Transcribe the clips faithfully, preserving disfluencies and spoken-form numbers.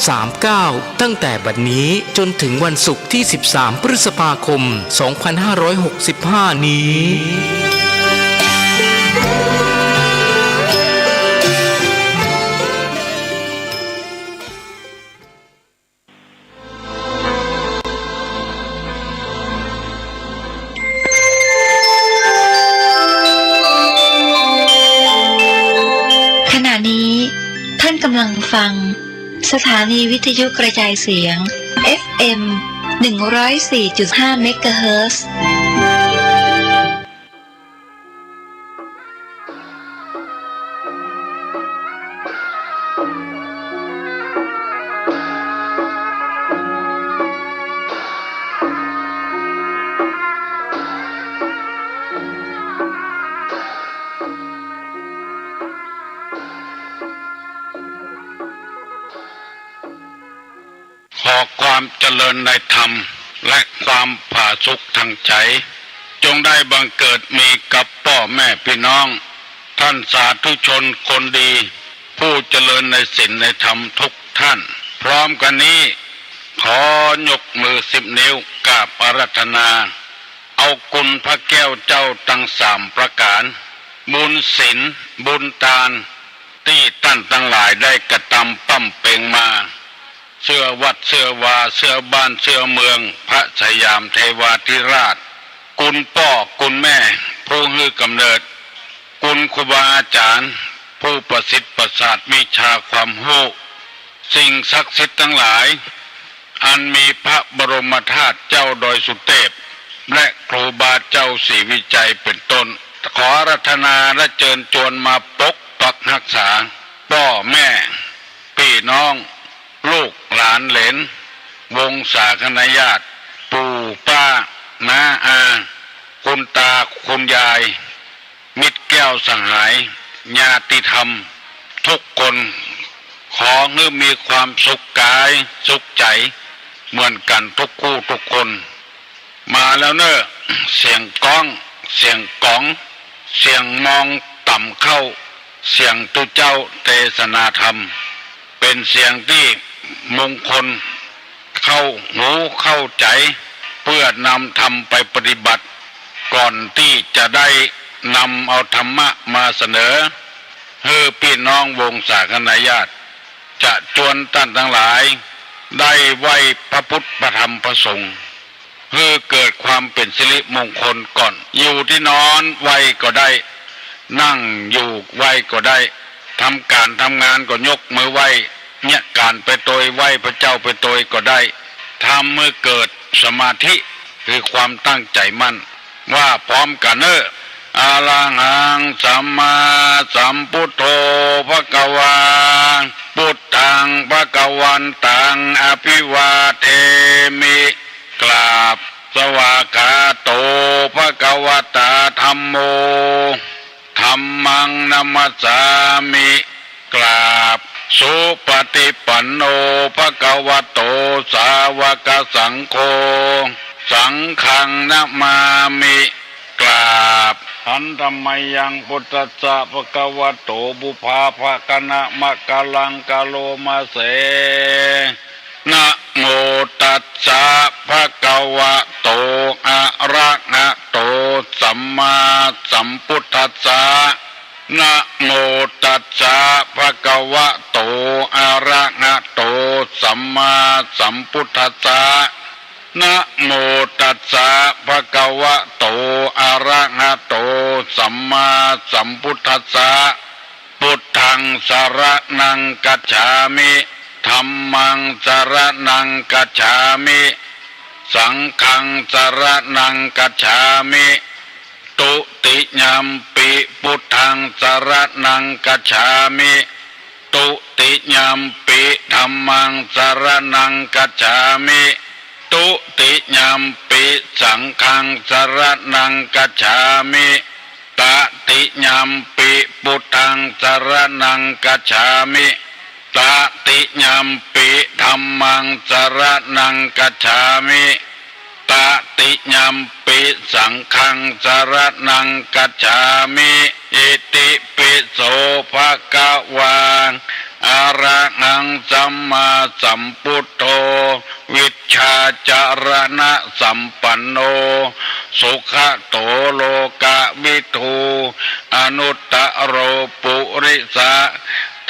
สามเก้า ตั้งแต่บัดนี้จนถึงวันศุกร์ที่ สิบสาม พฤษภาคม สองพันห้าร้อยหกสิบห้า นี้ ขณะนี้ท่านกำลังฟัง สถานีวิทยุกระจายเสียง เอฟเอ็ม หนึ่งร้อยสี่จุดห้า เมกะเฮิรตซ์ ขอความเจริญในธรรมและความผาสุกทางใจ๋ จงได้บังเกิดมีกับป้อแม่ปี้น้อง ท่านสาธุชนคนดี ผู้เจริญในศีลในธรรมทุกท่าน พร้อมกั๋นนี้ ขอยกมือสิบนิ้วกราบอาราธนา เอาคุณพระแก้วเจ้าตังสามประก๋าน บุญศีล บุญตาน ตี้ต้านตังหลายได้กระตำบำเพ็งมา เสื้อวัดเสื้อวา เสื้อบ้านเสื้อเมือง พระสยามเทวาธิราช คุณป้อคุณแม่ผู้หื้อกำเนิด คุณครูบาอาจ๋ารย์ผู้ประสิทธิ์ประสาทวิชาความฮู้ สิ่งศักดิ์สิทธิ์ตังหลาย อันมีพระบรมธาตุเจ้าดอยสุเทพ และครูบาเจ้าศรีวิชัยเป็นต้น ขออาราธนาและเจิญจวนมาปกปักฮักษา ป้อแม่ ปี้น้อง ลูกหลานเหลน วงศาคณาญาติ ปู่ป้า น้าอา คุณตาคุณยาย มิตรแก้วสหาย ญาติธรรมทุกคน ขอหื้อมีความสุขก๋ายสุขใจ๋เหมือนกั๋นทุกคู่ทุกคน มาแล้วเน่อ เสียงก้อง เสียงก๋อง เสียงมองต่ำเข้า เสียงตุ๊เจ้าเตสนาธรรม เป๋นเสียงตี้มงคล เข้าหูเข้าใจ๋ เปื้อนำธรรมไปปฏิบัติ ก่อนตี้จะได้นำเอาธรรมะมาเสนอ หื้อปี้น้องวงศาคณาญาติ จะจวนต้านตังหลาย ได้ไหว้พระพุทธพระธรรมพระสงฆ์ หื้อเกิดความเป๋นสิริมงคลก่อน อยู่ตี้นอนไหว้ก็ได้ นั่งอยู่ไหว้ก็ได้ ทำก๋านทำงานก็ยกมือไหว้ เยียะก๋านไปตวย ไหว้พระเจ้าไปตวยก็ได้ ทำหื้อเกิดสมาธิ คือความตั้งใจ๋มั่น ว่าพร้อมกั๋นเน่อ อะระหังสัมมาสัมพุทโธภะคะวา พุทธังภะคะวันตังอะภิวาเทมิ กราบ สวากขาโต ภะคะวะตา ธัมโม ธัมมังนะมัสสามิ กราบ สุปะฏิปันโน ภะคะวะโต สาวะกะสังโฆ สังฆังนะมามิ กราบ หันธะมะยัง พุทธัสสะ ภะคะวะโต ปุพพาภะคะนะมะกะลัง กะโรมะเส นะโมตัสสะ ภะคะวะโต อะระหะโต สัมมาสัมพุทธัสสะ นะโมตัสสะ ภะคะวะโต อะระหะโต สัมมาสัมพุทธัสสะ นะโมตัสสะ ภะคะวะโต อะระหะโต สัมมาสัมพุทธัสสะ พุทธังสะระณังกัจฉามิ ธัมมังสะระณังกัจฉามิ สังฆังสะระณังกัจฉามิ ตุติยัมปิ พุทธังสะระณังกัจฉามิ ตุติยัมปิ ธัมมังสะระณังกัจฉามิ ตุติยัมปิ สังฆังสะระณังกัจฉามิ ตติยัมปิ พุทธังสะระณังกัจฉามิ ตติยัมปิ ธัมมังสะระณังกัจฉามิ ตติยัมปิ สังฆังสะระณังกัจฉามิ อิติปิโส ภะคะวา อะระหังสัมมาสัมพุทโธ วิชชาจารณะสัมปันโน สุขะโตโลกวิทู อนุตตะโรปุริสะ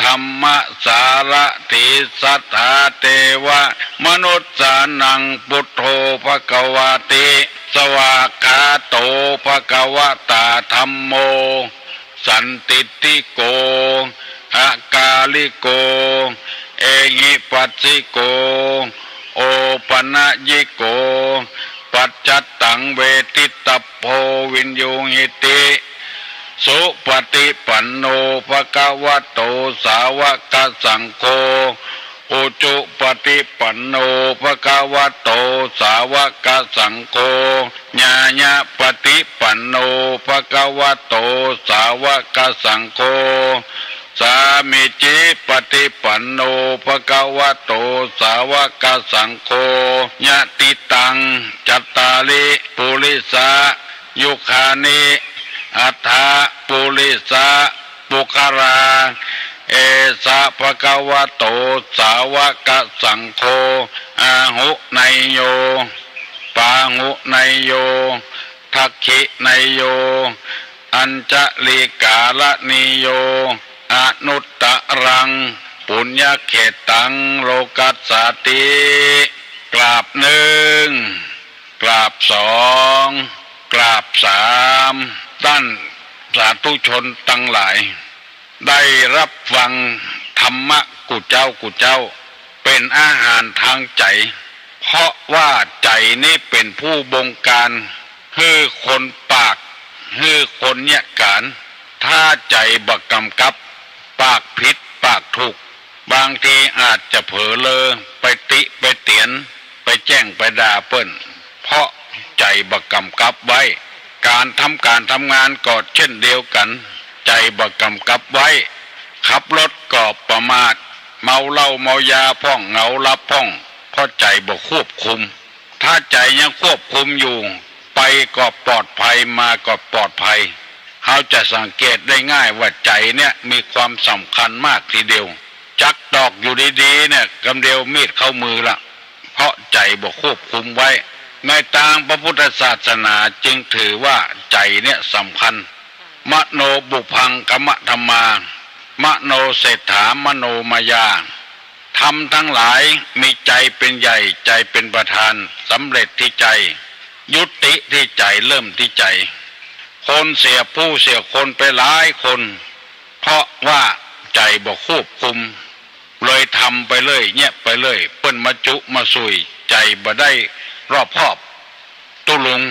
ธัมมสารถี สัทธาเตวะมนุสสานัง พุทโธภะคะวาติ สวากขาโตภะคะวะตา ธัมโม สันทิฏฐิโก อะกาลิโก เอหิปัสสิโก โอปะนะยิโก ปัจจัตตังเวทิตัพโพ วิญญูหิติ สุปะฏิปันโนภะคะวะโต สาวะกะสังโฆ อุจุปะฏิปันโนภะคะวะโต สาวะกะสังโฆ ญาณะปะฏิปันโนภะคะวะโต สาวะกะสังโฆ สามีจิปะฏิปันโนภะคะวะโต สาวะกะสังโฆ ยะติตัง จัตตาริ ปุริสา ยุคานิ อัฏฐะ ปุริสะ ปุคคลา เอสะภะคะวะโต สาวะกะสังโฆ อาหุเนยโย ปาหุเนยโย ทักขิเนยโย อัญชลีกาละนีโย อนุตตะรัง ปุญญเขตตัง โลกัสสาติ กราบหนึ่ง กราบสอง กราบสาม ต้านสาธุชนตังหลาย ได้ฮับฟังธรรมะกู้เจ๊ากู้เจ๊า เป๋นอาหารตางใจ๋ เพราะว่าใจ๋นี้เป๋นผู้บงก๋านหื้อคนปาก หื้อคนเยียะก๋าน ถ้าใจ๋บ่ก๋ำกับ ปากผิดปากถูก บางทีอาจจะเผลอเลอ ไปติไปเตียน ไปแจ้งไปด่าเปิ้น เพราะใจ๋บ่ก๋ำกับไว้ ก๋านทำก๋านทำงานก็เจ้นเดียวกั๋น ใจ๋บ่ก๋ำกับไว้ ขับรถก็ประมาท เมาเหล้าเมายาพ่อง เหงาหลับพ่อง เพราะใจ๋บ่ควบคุม ถ้าใจ๋ยังควบคุมอยู่ ไปก็ปลอดภัย มาก็ปลอดภัย เฮาจะสังเกตได้ง่ายว่าใจ๋เนี่ยมีความสำคัญมากทีเดียว จักตอกอยู่ดีๆ เนี่ย กำเดียวมีดเข้ามือละ เพราะใจ๋บ่ควบคุมไว้ ในตางพระพุทธศาสนาจึงถือว่าใจ๋เนี่ยสำคัญ มโนปุพพังคมะธัมมา มโนเศรษฐามโนมยา ธรรมทั้งหลายมีใจ๋เป๋นใหญ่ ใจ๋เป๋นประธาน สำเร็จตี้ใจ๋ ยุติตี้ใจ๋ เริ่มตี้ใจ๋ คนเสียผู้เสียคนไปหลายคน เพราะว่าใจ๋บ่ควบคุม เลยทำไปเรื่อย เยียะไปเรื่อย เปิ้นมาจุมาสุย ใจ๋บ่ได้รอบคอบ ตุ๊ลุง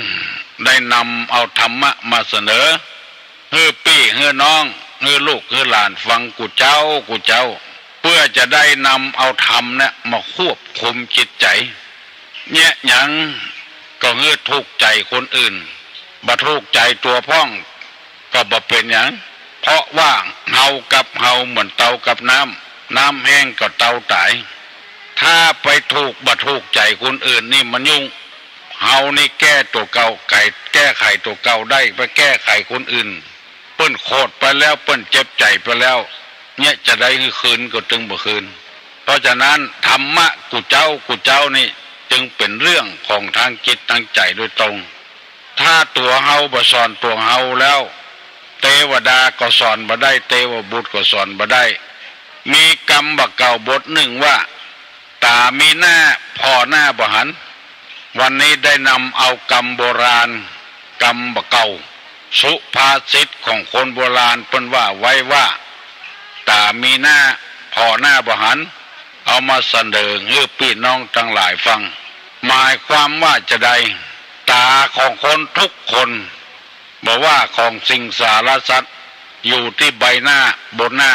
ได้นำเอาธรรมะมาเสนอ หื้อปี้หื้อน้อง หื้อลูกหื้อหลานฟังกู้เจ๊ากู้เจ๊า เปื้อจะได้นำเอาธรรมเนี่ยมาควบคุมจิตใจ๋ เยียะหยังก็หื้อถูกใจ๋คนอื่น บ่ถูกใจ๋ตั๋วพ่อง ก็บ่เป๋นหยัง เพราะว่าเฮากับเฮาเหมือนเตากับน้ำ น้ำแห้งก็เตาต๋าย ถ้าไปถูกบ่ถูกใจ๋คนอื่นนี่มันยุ่ง เฮานี่แก้ตั๋วเก่า ไข แก้ไขตั๋วเก่าได้ ไปแก้ไขคนอื่น เปิ้นโขดไปแล้ว เปิ้นเจ็บใจ๋ไปแล้ว เนี่ยจะได้หื้อคืนก็ตึงบ่คืน เพราะฉะนั้นธรรมะกู้เจ๊ากู้เจ๊านี่จึงเป๋นเรื่องของตางจิตตางใจ๋โดยตรง ถ้าตั๋วเฮาบ่สอนตั๋วเฮาแล้ว เตวดาก็สอนบ่ได้ เตวบุตรก็สอนบ่ได้ มีกำบ่าเก่าบทนึ่งว่า ต๋ามีหน้าผ่อหน้าบ่หัน วันนี้ได้นำเอากำโบราณ กำบ่าเก่า สุภาษิตของคนโบราณเปิ้นว่าไว้ว่า ต๋ามีหน้าผ่อหน้าบ่หัน เอามาเสนอหื้อปี้น้องตังหลายฟัง หมายความว่าจาใด ต๋าของคนทุกคน บ่ว่าของสิงสารสัตว์ อยู่ตี้ใบหน้า บนหน้า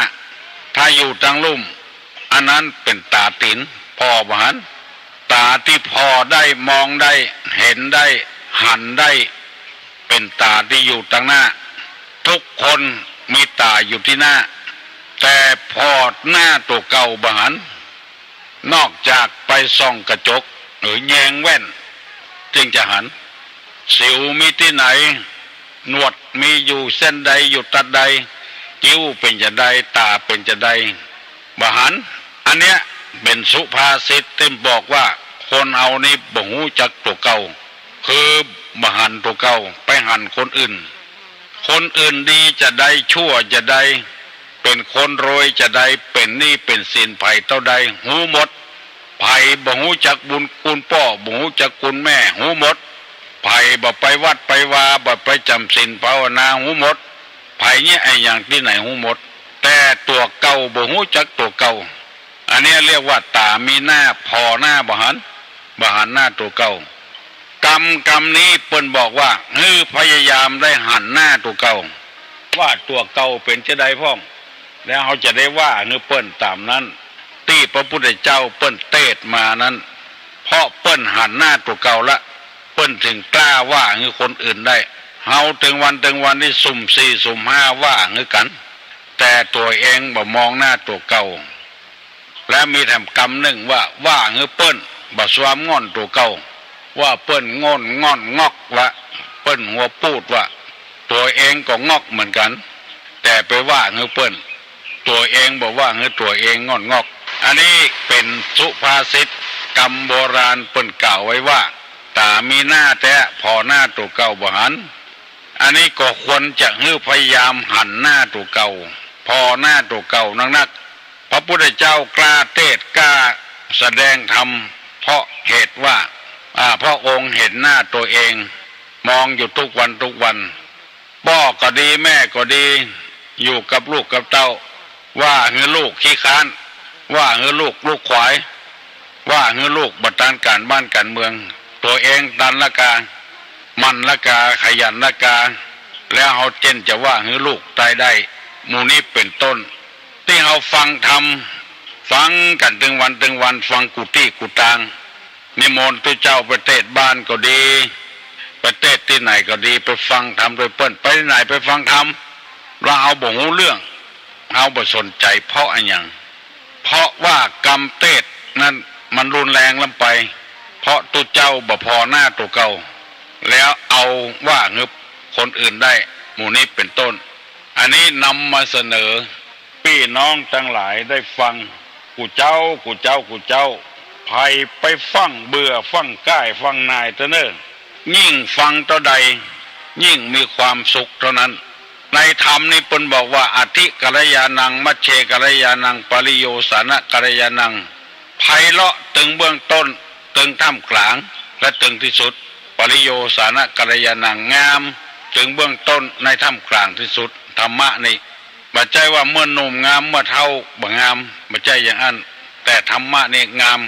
ถ้าอยู่ตางลุ่ม อันนั้นเป๋นต๋าตี๋น ผ่อบ่หัน ต๋าตี้ผ่อได้ มองได้ หันได้ หันได้ เป๋นต๋าตี้อยู่ตางหน้า ทุกคนมีต๋าอยู่ตี้หน้า แต่ผ่อหน้าตั๋วเก่าบ่หัน นอกจากไปส่องกระจก หรือแยงแว่น จึงจะหัน สิวมีตี้ไหน หนวดมีอยู่เส้นใด อยู่ตัดใด คิ้วเป๋นจาใด ต๋าเป๋นจาใด บ่หัน อันเนี้ยเป๋นสุภาษิตตี้บอกว่า คนเฮานี่บ่ฮู้จักตั๋วเก่า คือบ่หันตั๋วเก่า ไปหันคนอื่น คนอื่นดีจาใด ชั่วจาใด เป๋นคนรวยจาใด เป๋นหนี้เป๋นสินใผเต้าใด ฮู้หมด ใผบ่ฮู้จักบุญคุณป้อ บ่ฮู้จักคุณแม่ ฮู้หมด ใผบ่ไปวัดไปวา บ่ไปจ๋ำศีลภาวนา ฮู้หมด ใผเยียะอะหยังตี้ไหน ฮู้หมด แต่ตั๋วเก่าบ่ฮู้จักตั๋วเก่า อันเนี้ยเรียกว่าต๋ามีหน้าผ่อหน้าบ่หัน บ่หันหน้าตั๋วเก่า กำ กำนี้เปิ้นบอกว่า หื้อพยายามได้หันหน้าตั๋วเก่า ว่าตั๋วเก่าเป๋นจาใดพ่อง แล้วเฮาจะได้ว่าหื้อเปิ้นต๋ามนั้น ตี้พระพุทธเจ้าเปิ้นเตศน์มานั้น เพราะเปิ้นหันหน้าตั๋วเก่าละ เปิ้นเถิงกล้าว่าหื้อคนอื่นได้ เฮาเถิงวันเถิงวันนี่สุมสี่สุมห้าว่าหื้อกั๋น แต่ตั๋วเองบ่มองหน้าตั๋วเก่า และมีแถมกำนึ่งว่า ว่าหื้อเปิ้นบ่ซวมง่อนตั๋วเก่า ว่าเปิ้นง่อนง่อนงอกวะ เปิ้นหัวปูดวะ ตั๋วเองก็งอกเหมือนกั๋น แต่ไปว่าหื้อเปิ้น ตั๋วเองบ่ว่าหื้อตั๋วเองง่อนงอก อันนี้เป๋นสุภาษิต กำโบราณเปิ้นกล่าวไว้ว่า ต๋ามีหน้าแต๊ผ่อหน้าตั๋วเก่าบ่หัน อันนี้ก็ควรจะหื้อพยายามหันหน้าตั๋วเก่า ผ่อหน้าตั๋วเก่านักๆ พระพุทธเจ้ากล้าเตศน์กล้าแสดงธรรม เพราะเหตุว่า อ่า พระองค์หันหน้าตั๋วเอง มองอยู่ทุกวันทุกวัน ป้อก็ดีแม่ก็ดี อยู่กับลูกกับเต้า ว่าหื้อลูกขี้ค้าน ว่าหื้อลูกลูกขวาย ว่าหื้อลูกบ่ตันก๋านบ้านก๋านเมือง ตั๋วเองตันละกา หมั่นละกา ขยันละกา แล้วเฮาเจ้นจะว่าหื้อลูกต๋ายได้ หมู่นี้เป๋นต้น ตี้เฮาฟังธรรม ฟังกั๋นตึงวันตึงวัน ฟังกู้ตี้กู้ตาง นิมนต์ตุ๊เจ้าไปเตศน์บ้านก็ดี ไปเตศน์ตี้ไหนก็ดี ไปฟังธรรมตวยเปิ้น ไปตี้ไหนไปฟังธรรม แล้วเฮาบ่ฮู้เรื่อง เฮาบ่สนใจ๋ เพราะอะหยัง เพราะว่ากำเตศน์นั้นมันรุนแรงล้ำไป เพราะตุ๊เจ้าบ่ผ่อหน้าตั๋วเก่า แล้วเอาว่าหื้อคนอื่นได้ หมู่นี้เป๋นต้น อันนี้นำมาเสนอ ปี้น้องตังหลายได้ฟัง กู้เจ๊า กู้เจ๊า กู้เจ๊า ใผไปฟั่งเบื่อ ฟั่งก้าย ฟั่งหน่ายเต๊อะเน่อ ยิ่งฟังเต้าใด ยิ่งมีความสุขเต้านั้น ในธรรมนี้เปิ้นบอกว่า อธิกัลยาณัง มัชเชกัลยาณัง ปริโยสานะกัลยาณัง ไพเราะตึงเบื้องต้น ตึงท่ามกลาง และตึงที่สุด ปริโยสานะกัลยาณัง งามตึงเบื้องต้น ในท่ามกลางที่สุด ธรรมะนี่ บ่ใจ้ว่าเมื่อหนุ่มงาม เมื่อเฒ่าบ่งาม บ่ใจ้อย่างอั้น แต่ธรรมะนี่งาม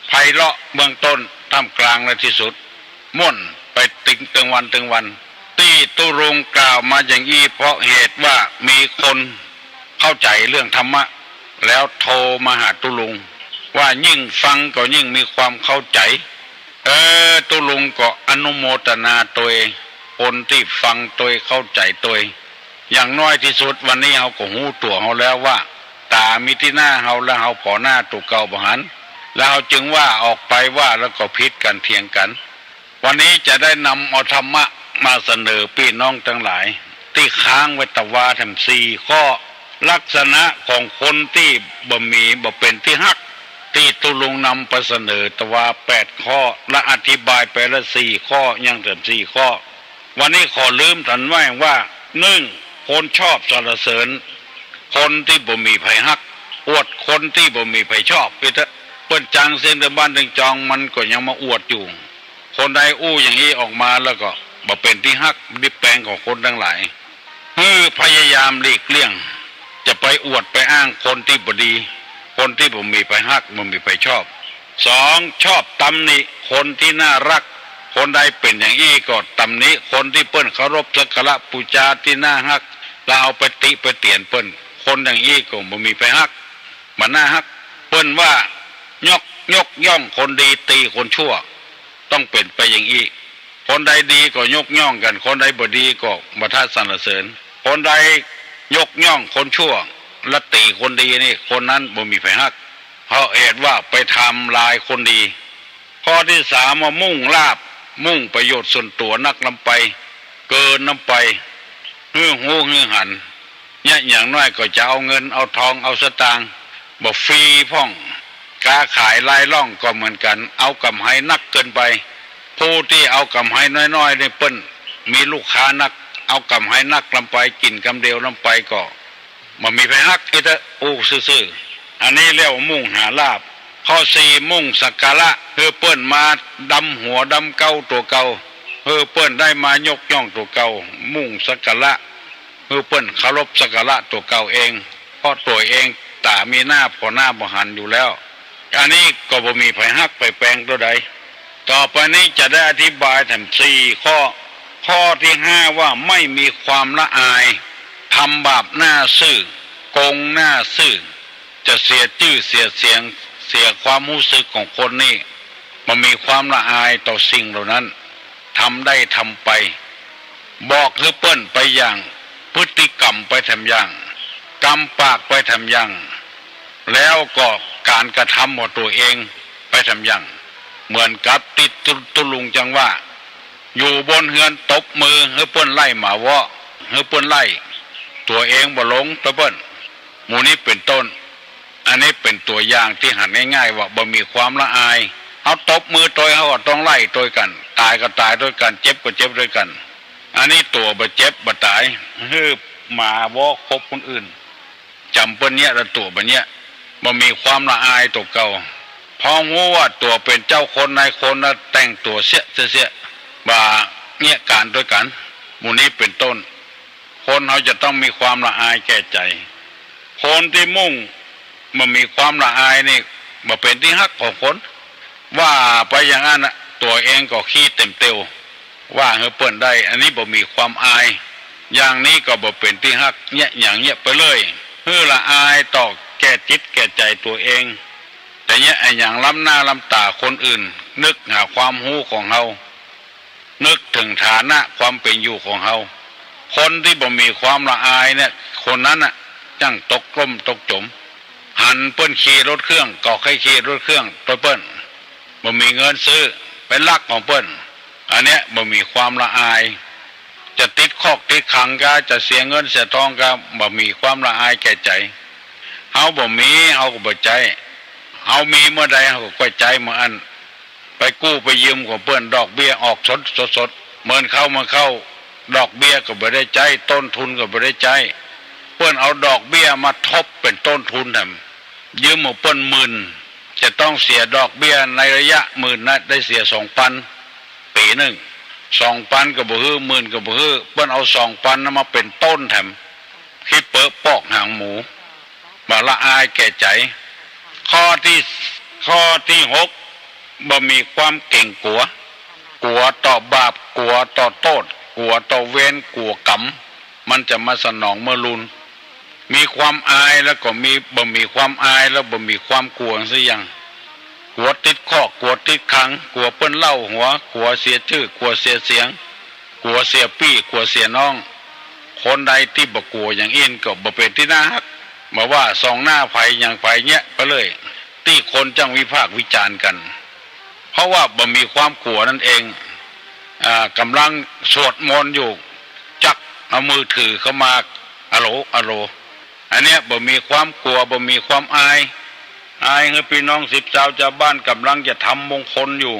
ไพเราะเบื้องต้น ท่ามกลาง และที่สุด ม่วนไปตึง ตึงวันตึงวัน ตี้ตุ๊ลุงกล่าวมาอย่างอี้ เพราะเหตุว่ามีคนเข้าใจ๋เรื่องธรรมะ แล้วโทรมาหาตุ๊ลุง ว่ายิ่งฟังก็ยิ่งมีความเข้าใจ๋ เออ ตุ๊ลุงก็อนุโมตนาตวย คนตี้ฟังตวย เข้าใจ๋ตวย อย่างน้อยที่สุดวันนี้เฮาก็ฮู้ตั๋วเฮาแล้วว่า ต๋ามีตี้หน้าเฮา แล้วเฮาผ่อหน้าตั๋วเก่าบ่หัน แล้วเฮาจึงว่าออกไป ว่าแล้วก็ผิดกั๋น เถียงกั๋น วันนี้จะได้นำเอาธรรมะมาเสนอปี้น้องตังหลาย ตี้ค้างไว้ตะวาแถมสี่ข้อ ลักษณะของคนตี้บ่มี บ่เป๋นตี้ฮัก ตี้ตุ๊ลุงนำไปเสนอตะวาแปดข้อ และอธิบายไปละสี่ข้อ ยังแถมสี่ข้อ วันนี้ขอลืมตันไว้ว่า นึ่ง คนชอบสรรเสริญ คนตี้บ่มีใผฮัก อวดคนตี้บ่มีใผชอบ ไปเต๊อะ เปิ้นจังเสี้ยงเติงบ้านเติงจอง มันก็ยังมาอวดอยู่ คนใดอู้อย่างอี้ออกมาแล้วก็บ่เป๋นตี้ฮักตี้แปงของคนตังหลาย หื้อพยายามหลีกเลี่ยง จะไปอวดไปอ้างคนตี้บ่ดี คนตี้บ่มีใผฮัก บ่มีใผชอบ สอง ชอบตำหนิคนตี้น่าฮัก คนใดเป๋นอย่างอี้ก็ตำหนิคนตี้เปิ้นเคารพสักการะปู๋จาตี้น่าฮัก แล้วเอาไปติไปเตียนเปิ้น คนอย่างอี้ก็บ่มีใผฮัก บ่น่าฮัก เปิ้นว่ายก ยกย่องคนดี ติคนชั่ว ต้องเป๋นไปอย่างอี้ คนใดดีก็ยกย่องกั๋น คนใดบ่ดีก็บ่ถ้าสรรเสริญ คนใดยกย่องคนชั่ว และติคนดีนี่ คนนั้นบ่มีใผฮัก เพราะเหตุว่าไปทำลายคนดี ข้อตี้สามว่ามุ่งลาภ มุ่งประโยชน์ส่วนตั๋วนักล้ำไป เกินล้ำไป หื้อฮู้หื้อหัน เยียะอย่างน้อยก็จะเอาเงินเอาทองเอาสตางค์ บ่ฟรีพ่อง ก๊าขายลายล่องก็เหมือนกั๋น เอาก๋ำไรนักเกินไป ผู้ตี้เอาก๋ำไรน้อยๆ นี่เปิ้นมีลูกค้านัก เอาก๋ำไรนักลำไป กิ๋นกำเดียวลำไปก็ บ่มีใผฮัก อิเต๊อะ อู้ซื่อๆ อันนี้เรียกว่ามุ่งหาลาภ ข้อสี่ มุ่งสักการะ หื้อเปิ้นมาดำหัวดำเก๊าตั๋วเก่า หื้อเปิ้นได้มายกย่องตั๋วเก่า มุ่งสักการะ หื้อเปิ้นเคารพสักการะตั๋วเก่าเอง เพราะตั๋วเองต๋ามีหน้าผ่อหน้าบ่หันอยู่แล้ว อันนี้ก็บ่มีใผฮักใผแปงเต้าใด ต่อไปนี้จะได้อธิบายแถมสี่ข้อ ข้อตี้ห้าว่าไม่มีความละอาย ทำบาปหน้าซื่อ โกงหน้าซื่อ จะเสียจื้อเสียเสียง เสียความฮู้สึกของคนนี่ บ่มีความละอายต่อสิ่งเหล่านั้น ทำได้ทำไป บอกหื้อเปิ้นไปอย่าง พฤติกรรมไปแถมอย่าง กำปากไปแถมอย่าง แล้วก็ก๋านกระทำของตั๋วเองไปแถมอย่าง เหมือนกับตี้ตุ๊ ตุ๊ลุงจังว่า อยู่บนเฮือนตบมือหื้อเปิ้นไล่หมาเวาะ หื้อเปิ้นไล่ ตั๋วเองบ่ลงไปเปิ้น หมู่นี้เป๋นต้น อันนี้เป๋นตั๋วอย่างตี้หันง่ายๆ ว่าบ่มีความละอาย เฮาตบมือตวย เฮาก็ต้องไล่ตวยกั๋น ต๋ายก็ต๋ายตวยกั๋น เจ็บก็เจ็บตวยกั๋น อันนี้ตั๋วบ่เจ็บบ่ต๋าย หื้อหมาเวาะคบคนอื่น จ๋ำเปิ้นเยียะ แล้วตั๋วบ่เยียะ บ่มีความละอายตั๋วเก่า เพราะฮู้ว่าตั๋วเป๋นเจ้าคนนายคน แล้วแต่งตั๋วเสี้ยะเสี้ยะ บ่าเยียะก๋านตวยกั๋น หมู่นี้เป๋นต้น คนเฮาจะต้องมีความละอายแก่ใจ๋ คนตี้มุ่งบ่มีความละอายนี่ บ่เป๋นตี้ฮักของคน ว่าไปอย่างอั้นน่ะ ตั๋วเองก็ขี้เต็มเตียว ว่าหื้อเปิ้นได้ อันนี้บ่มีความอาย อย่างนี้ก็บ่เป๋นตี้ฮัก เยียะอย่างเยียะไปเลย หื้อละอายต่อแก่จิตแก่ใจ๋ตั๋วเอง แต่เยียะอะหยังล้ำหน้าล้ำต๋าคนอื่น นึกหาความฮู้ของเฮา นึกเถิงฐานะความเป๋นอยู่ของเฮา คนตี้บ่มีความละอายเนี่ย คนนั้นน่ะ จั้งตกล่มตกจ๋ม หันเปิ้นขี่รถเครื่อง ก็ใค่ขี่รถเครื่องตวยเปิ้น บ่มีเงินซื้อ ไปลักของเปิ้น อันเนี้ยบ่มีความละอาย จะติดคอกติดขังกา จะเสียเงินเสียทองกา บ่มีความละอายแก่ใจ๋ เฮาบ่มี เฮาก็บ่ใจ๊ เฮามีเมื่อใด เฮาก็ใจ๊เมื่ออั้น ไปกู้ไปยืมของเปิ้น ดอกเบี้ยออกสดสดๆ เหมินเข้า เหมินเข้า ดอกเบี้ยก็บ่ได้ใจ๊ ต้นทุนก็บ่ได้ใจ๊ เปิ้นเอาดอกเบี้ยมาทบเป๋นต้นทุนแถม ยืมของเปิ้นหมื่น จะต้องเสียดอกเบี้ยในระยะหมื่นนะ ได้เสียสองปัน ปี๋นึ่ง สองปันก็บ่หื้อ หมื่นก็บ่หื้อ เปิ้นเอาสองปันนั้นมาเป๋นต้นแถม ขี้เปอะปอกหางหมู บ่ละอายแก่ใจ๋ ข้อตี้ ข้อตี้หก บ่มีความเก๋งกั๋ว กั๋วต่อบาป กั๋วต่อโต้ษ กั๋วต่อเวร กั๋วกรรม มันจะมาสนองเมื่อลูน มีความอายแล้วก็มี บ่มีความอายแล้วบ่มีความกั๋วสักอย่าง กั๋วติดคอก กั๋วติดขัง กั๋วเปิ้นเล่าหัว กั๋วเสียจื้อ กั๋วเสียเสียง กั๋วเสียปี้ กั๋วเสียน้อง คนใดตี้บ่กั๋วอย่างอี้ก็บ่เป๋นตี้น่าฮัก บ่ว่าส่องหน้าใผอย่างใผเยียะไปเลย ตี้คนจั้งวิพากษ์วิจารณ์กั๋น เพราะว่าบ่มีความกั๋วนั่นเอง อ่า ก่ำลังสวดมนต์อยู่ จักเอามือถือเข้ามา อะโหล อะโหล อันเนี้ยบ่มีความกั๋ว บ่มีความอาย อายหื้อปี้น้องสิบซาวจาวบ้านก่ำลังจะทำมงคลอยู่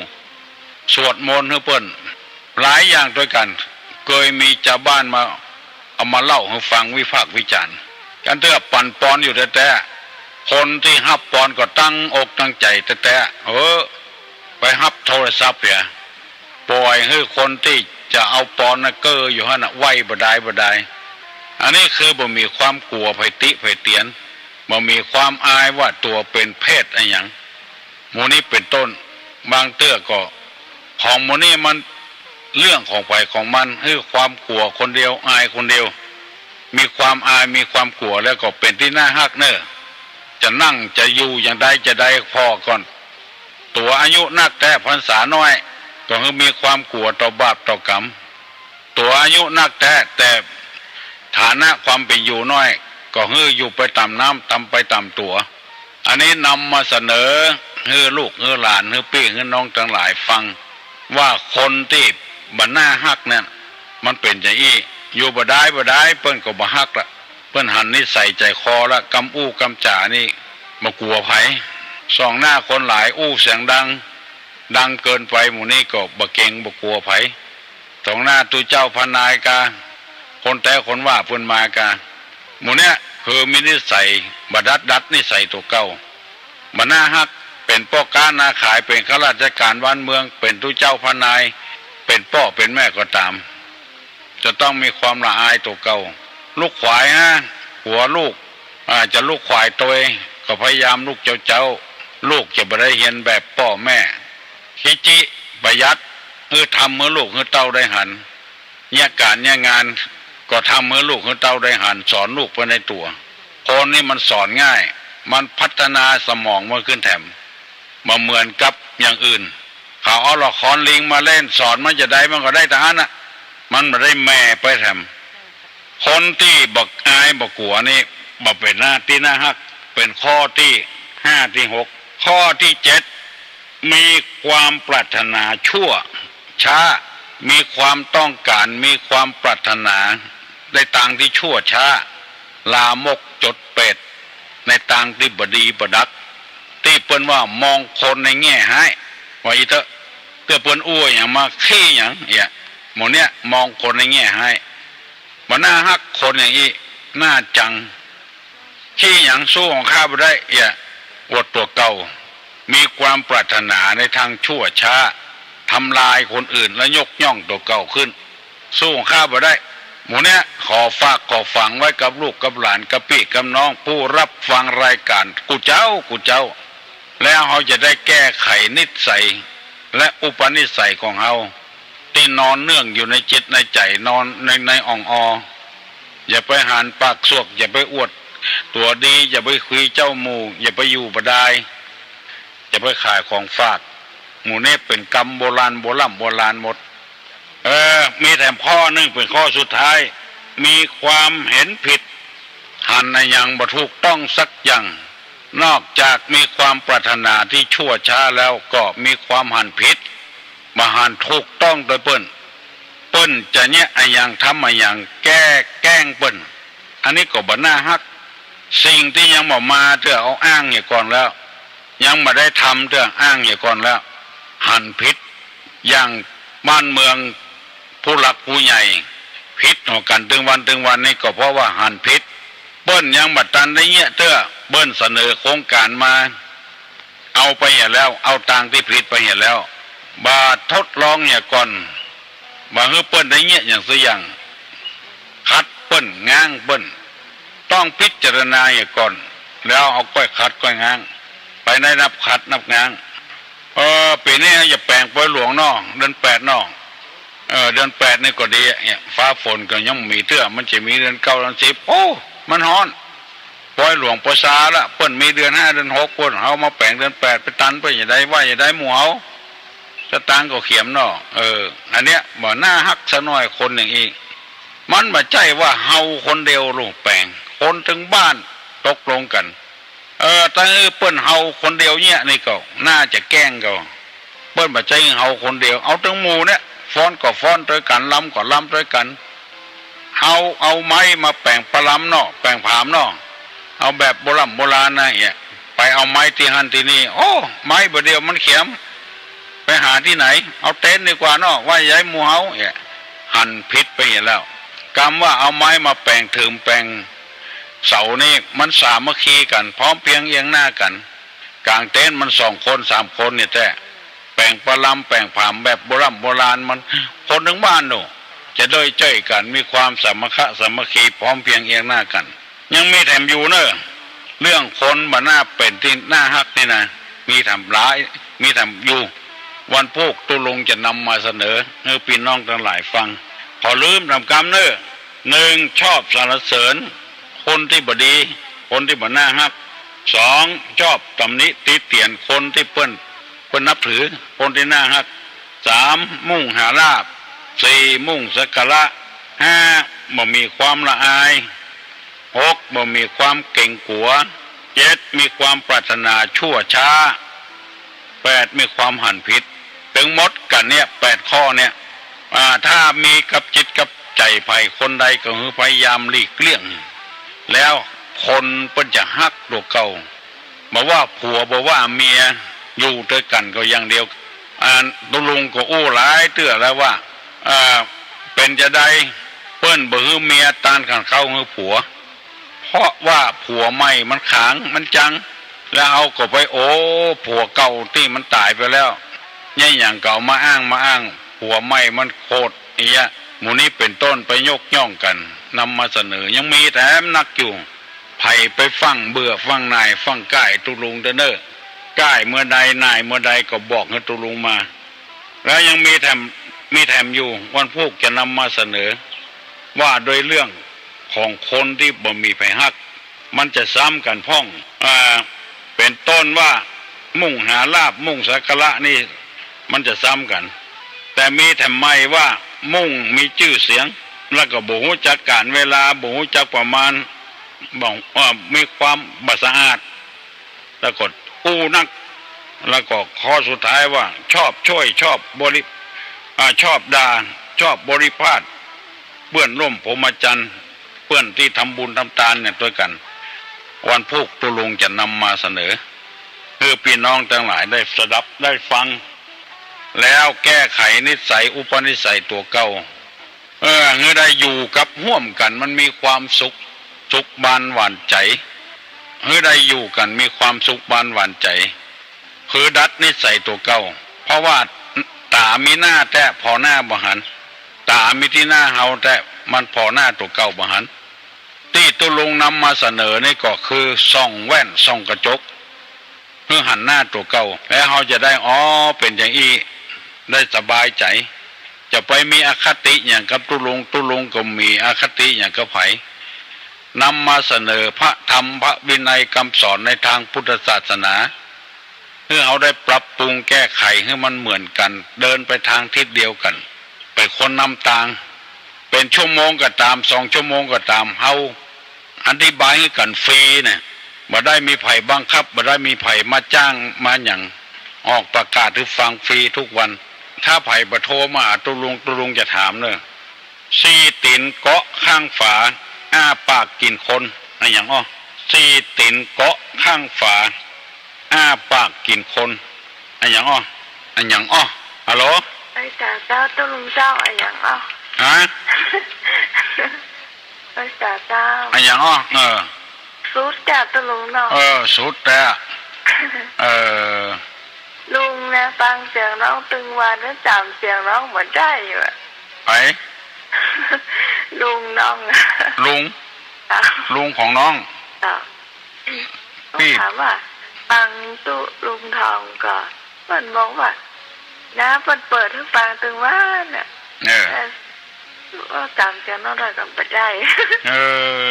สวดมนต์หื้อเปิ้น หลายอย่างตวยกั๋น เกยมีจาวบ้านมา เอามาเล่าหื้อฟังวิพากษ์วิจารณ์ จั้นเตื้อปันปอนอยู่แต๊ๆ คนตี้ฮับปอนก็ตั้งอกตั้งใจ๋แต๊ๆ เออ ไปฮับโทรศัพท์เหีย ป่อยหื้อคนตี้จะเอาปอนน่ะเก้ออยู่หั้นน่ะ ไหว้บ่ดายบ่ดาย อันนี้คือบ่มีความกั๋วใผติใผเตียน บ่มีความอายว่าตั๋วเป๋นเพศอะหยัง หมู่นี้เป๋นต้น บางเตื้อก็ ของหมู่นี้มันเรื่องของใผของมัน หื้อความกั๋วคนเดียว อายคนเดียว มีความอาย มีความกั๋วแล้วก็เป๋นตี้น่าฮักเน่อ จะนั่งจะอยู่อย่างใดจะใดผ่อก่อน ตั๋วอายุนักแต๊ พรรษาน้อย ก็หื้อมีความกั๋วต่อบาปต่อกรรม ตั๋วอายุนักแต๊ แต่ฐานะความเป๋นอยู่น้อย ก็หื้ออยู่ไปต๋ามน้ำ ทำไปต๋ามตั๋ว อันนี้นำมาเสนอหื้อลูกหื้อหลาน หื้อปี้หื้อน้องตังหลายฟัง ว่าคนตี้บ่น่าฮักเนี่ย มันเป๋นจะอี้ อยู่บ่ดายบ่ดาย เปิ้นก็บ่ฮักละ เปิ้นหันนิสัยใจ๋คอละ กำอู้กำจ๋านี่ บ่กั๋วใผ ส่องหน้าคนหลาย อู้เสียงดัง ดังเกินไป หมู่นี้ก็บ่เก๋งบ่กั๋วใผ ส่องหน้าตุ๊เจ้าพระนายกา คนแต๊คนว่าเปิ้นมากา หมู่เนี้ยคือมีนิสัยบ่ดัด ดัดนิสัยตั๋วเก่า บ่น่าฮัก เป๋นป้อก๊าน้าขาย เป๋นข้าราชก๋านบ้านเมือง เป๋นตุ๊เจ้าพระนาย เป๋นป้อเป๋นแม่ก็ต๋าม จะต้องมีความละอายตั๋วเก่า ลูกขวายฮะ หัวลูก อ่า จะลูกขวายตวย ก็พยายามลูกเจ๊าๆ ลูกจะบ่ได้เฮียนแบบป้อแม่ ขี้จิ ประหยัด หื้อทำหื้อลูกหื้อเต้าได้หัน เยียะก๋านเยียะงาน ก็ทำหื้อลูกหื้อเต้าได้หัน สอนลูกไปในตั๋ว คนนี้มันสอนง่าย มันพัฒนาสมองมันขึ้นแถม บ่เหมือนกับอย่างอื่น เขาเอาละครลิงมาเล่น สอนมันจะใดมันก็ได้ตางอั้นน่ะ มันบ่ได้แหม่ไปแถม คนตี้บ่อายบ่กั๋วนี่ บ่เป๋นหน้าตี้น่าฮัก เป๋นข้อตี้ห้าตี้หก ข้อตี้เจ็ด มีความปรารถนาชั่วช้า มีความต้องก๋าน มีความปรารถนาในตางตี้ชั่วช้า ลามกจดเปรต ในตางตี้บ่ดีบ่ดัก ตี้เปิ้นว่ามองคนในแง่ฮ้าย ว่าอี้เต๊อะ เตื้อเปิ้นอู้หยังมา ขี้หยังเอี้ย หมู่เนี้ยมองคนในแง่ฮ้าย บ่น่าฮัก คนอย่างอี้ หน้าจัง ขี้หยัง สู้ของข้าบ่ได้ เอี้ย อวดตั๋วเก่า มีความปรารถนาในตางชั่วช้า ทำลายคนอื่นแล้วยกย่องตั๋วเก่าขึ้น สู้ของข้าบ่ได้ หมู่เนี้ยขอฝากขอฝังไว้กับลูกกับหลาน กับปี้กับน้อง ผู้รับฟังรายก๋านกู้เจ้ากู้เจ้า แล้วเฮาจะได้แก้ไขนิสัยและอุปนิสัยของเฮา ตี้นอนเนื่องอยู่ในจิตในใจ๋ นอนใน ในอ่องออ อย่าไปหันปากสวก อย่าไปอวดตั๋วดี อย่าไปคุยเจ้าหมู่ อย่าไปอยู่บ่ดาย อย่าไปขายของฝาก หมู่นี้เป๋นกำโบราณ โบร่ำโบราณหมด เออ มีแถมข้อนึ่งเป๋นข้อสุดท้าย มีความหันผิด หันอะหยังบ่ถูกต้องสักอย่าง นอกจากมีความปรารถนาตี้ชั่วช้าแล้ว ก็มีความหันผิด บ่หันถูกต้องตวยเปิ้น เปิ้นจะเยียะอะหยัง ทำอะหยัง แก้แก้งเปิ้น อันนี้ก็บ่น่าฮัก สิ่งตี้ยังบ่มาเตื้อเอาอ้างเหียก่อนแล้ว ยังบ่ได้ทำเตื้ออ้างเหียก่อนแล้ว หันผิด อย่างบ้านเมืองผู้หลักผู้ใหญ่ ผิดหัวกั๋นตึงวันตึงวันนี่ก็เพราะว่าหันผิด เปิ้นยังบ่ตันได้เยียะเตื้อ เปิ้นเสนอโครงก๋านมา เอาไปเหียแล้ว เอาตางตี้ผิดไปเหียแล้ว บ่ทดลองเหียก่อน บ่หื้อเปิ้นได้เยียะอย่างสักอย่าง ขัดเปิ้น ง้างเปิ้น ต้องพิจารณาเหียก่อน แล้วเอาก้อยขัดก้อยง้าง ไปได้นับขัดนับง้าง เออ ปี๋นี้อย่าแป๋งปอยหลวงเนาะ เดือนแปดเนาะ เออ เดือนแปดนี่ก็ดีอะ เนี่ย ฟ้าฝนก็ยังบ่มีเตื้อ มันจะมีเดือนเก้าเดือนสิบ โอ้ มันฮ้อน ปอยหลวงปอยซาละ เปิ้นมีเดือนห้าเดือนหกปู๊น เฮามาแป๋งเดือนแปด ไปตันเปิ้นจะใด ว่าจะใดหมู่เฮา สตางค์ก็เขียมเนาะ เออ อันเนี้ยบ่น่าฮักสักหน่อย คนอย่างอี้ มันบ่ใจ้ว่าเฮาคนเดียวลูกแป๋ง คนตึงบ้านตกลงกั๋น เออ ตึงเปิ้นเฮาคนเดียวเนี่ย นี่ก็น่าจะแก้งเขา เปิ้นบ่ใจ้เฮาคนเดียว เอาตึงหมู่เนี่ย ฟ้อนก็ฟ้อนตวยกั๋น รำก็รำตวยกั๋น เฮาเอาไม้มาแป๋งปะลำเนาะ แป๋งผามเนาะ เอาแบบโบร่ำโบราณนะเอี้ย ไปเอาไม้ตี้หั้นตี้นี่ โอ้ ไม้บ่าเดี่ยวมันเขียม ไปหาตี้ไหน เอาเต็นท์ดีกว่าเนาะ ว่าจะใดหมู่เฮา เอี้ย หันผิดไปเหียแล้ว กำว่าเอาไม้มาแป๋งเถิมแป๋งเสานี่ มันสามัคคีกั๋น พร้อมเพรียงเอียงหน้ากั๋น ก๋างเต็นท์มันสองคนสามคนเนี่ยแต๊ แป๋งปะลำแป๋งผามแบบโบร่ำโบราณ มันคนตึงบ้านโน่น จะได้จ้อยกั๋น มีความสามัคคะสามัคคี พร้อมเพรียงเอียงหน้ากั๋น ยังมีแถมอยู่เน่อ เรื่องคนบ่น่าเป๋นตี้น่าฮักนี่นะ มีแถมหลาย มีแถมอยู่ วันพูกตุ๊ลุงจะนำมาเสนอหื้อปี้น้องตังหลายฟัง ขอลืมต๋ามกำเน่อ นึ่ง ชอบสรรเสริญคนตี้บ่ดี คนตี้บ่น่าฮัก สอง ชอบตำหนิติเตียนคนตี้เปิ้น เปิ้นนับถือ คนตี้น่าฮัก สาม มุ่งหาลาภ สี่ มุ่งสักการะ ห้า บ่มีความละอาย หก บ่มีความเก๋งกั๋ว เจ็ด มีความปรารถนาชั่วช้า แปด มีความหันผิด ตึงหมดกั๋นเนี่ย แปดข้อเนี่ย อ่า ถ้ามีกับจิตกับใจ๋ใผคนใดก็หื้อพยายามหลีกเลี่ยง แล้วคนเปิ้นจะฮักตั๋วเก่า บ่ว่าผัวบ่ว่าเมีย อยู่ตวยกั๋นก็อย่างเดียว อ่า ตุ๊ลุงก็อู้หลายเตื้อแล้วว่า อ่า เป๋นจาใดเปิ้นบ่หื้อเมียตานขันเข้าหื้อผัว เพราะว่าผัวใหม่มันขลังมันจัง แล้วเฮาก็ไปโอ้ผัวเก่าตี้มันต๋ายไปแล้ว เนี่ยหยังก็เอามาอ้างมาอ้าง ผัวใหม่มันโขด อะหยังหมู่นี้เป๋นต้น ไปยกย่องกั๋น นำมาเสนอ ยังมีแถมนักอยู่ ใผไปฟั่งเบื่อฟั่งหน่ายฟั่งก้ายตุ๊ลุงเต๊อะเน่อ ก้ายเมื่อใดหน่ายเมื่อใดก็บอกหื้อตุ๊ลุงมา แล้วยังมีแถม มีแถมอยู่ วันพูกจะนำมาเสนอ ว่าโดยเรื่องของคนตี้บ่มีใผฮัก มันจะซ้ำกั๋นพ่อง อ่า เป๋นต้นว่ามุ่งหาลาภ มุ่งสักการะนี่ มันจะซ้ำกั๋น แต่มีแถมใหม่ว่ามุ่งมีจื้อเสียง แล้วก็บ่ฮู้จักก๋าลเวลา บ่ฮู้จักประมาณ บ่ อ่า มีความบ่สะอาด แล้วก็อู้นัก แล้วก็ข้อสุดท้ายว่าชอบโจ้ย ชอบบริ อ่า ชอบด่า ชอบบริพาท เปื้อนร่วมพรหมจรรย์ เปื้อนตี้ทำบุญทำตานเนี่ยตวยกั๋น วันพูกตุ๊ลุงจะนำมาเสนอ หื้อปี้น้องตังหลายได้สดับได้ฟัง แล้วแก้ไขนิสัยอุปนิสัยตั๋วเก่า เออ หื้อได้อยู่กับฮ่วมกั๋น มันมีความสุข สุขบานหวานใจ๋ หื้อได้อยู่กั๋นมีความสุขบานหวานใจ๋ คือดัดนิสัยตั๋วเก่า เพราะว่าต๋ามีหน้าแต๊ผ่อหน้าบ่หัน ต๋ามีตี้หน้าเฮาแต๊มันผ่อหน้าตั๋วเก่าบ่หัน ตี้ตุ๊ลุงนำมาเสนอนี่ก็คือส่องแว่นส่องกระจก หื้อหันหน้าตั๋วเก่า แล้วเฮาจะได้ อ๋อ เป๋นอย่างอี้ ได้สบายใจ๋ จะไปมีอคติหยังกับตุ๊ลุง ตุ๊ลุงก็มีอคติหยังกับใผ นำมาเสนอพระธรรมพระวินัยกำสอนในตางพุทธศาสนา หื้อเฮาได้ปรับปรุงแก้ไขหื้อมันเหมือนกั๋น เดินไปตางทิศเดียวกั๋น เป๋นคนนำตาง เป๋นชั่วโมงก็ต๋าม สองชั่วโมงก็ต๋าม เฮาอธิบายหื้อกั๋นฟรีเนี่ย บ่ได้มีใผบังคับ บ่ได้มีใผมาจ้างมาหยัง ออกประกาศหื้อฟังฟรีทุกวัน ถ้าใผบ่โทรมาหาตุ๊ลุง ตุ๊ลุงจะถามเน่อ สี่ตี๋นเกาะข้างฝา อ้าปากกิ๋นคน อะหยังอ้อ สี่ตี๋นเกาะข้างฝา อ้าปากกิ๋นคน อะหยังอ้อ อะหยังอ้อ ฮัลโหล ไปกราบเจ้าตุ๊ลุงเจ้า อะหยังอ้อ ฮะ ไปกราบเจ้า อะหยังอ้อ เออ สุดจ้ะตุ๊ลุงเนาะ เออ สุดแต๊ เออ ลุงนะ ฟังเสียงน้องตึงวันนะ จ๋ำเสียงน้องบ่ได้อยู่อะ ใผ ลุงน้อง ลุง ค่ะ ลุงของน้อง ค่ะ ปี้ ถามว่า ฟังตุ๊ลุงทองก่อ เปิ้นบอกว่า น้าเปิ้นเปิดหื้อฟังตึงวันน่ะ เออ เออ ว่าจ๋ำเสียงน้องได้ก็บ่ได้ เอ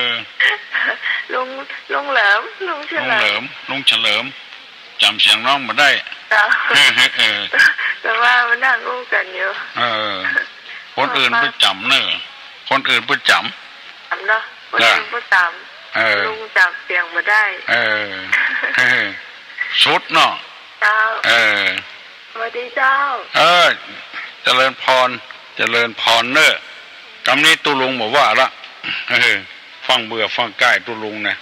อ ลุง ลุงเหลิม ลุงเฉลิม ลุงเหลิม ลุงเฉลิม จ๋ำเสียงน้องบ่ได้ เจ้า เออ แต่ว่ามานั่งอู้กั๋นอยู่ เออ คนอื่นบ่จ๋ำเน่อ คนอื่นบ่จ๋ำ จ๋ำเนาะ คนอื่นบ่จ๋ำ เออ ลุงจ๋ำเสียงบ่ได้ เออ สุดเนาะ เจ้า เออ สวัสดีเจ้า เออ เจริญพร เจริญพรเน่อ กำนี้ตุ๊ลุงบ่ว่าละ เออ ฟั่งเบื่อฟั่งก้ายตุ๊ลุงนะ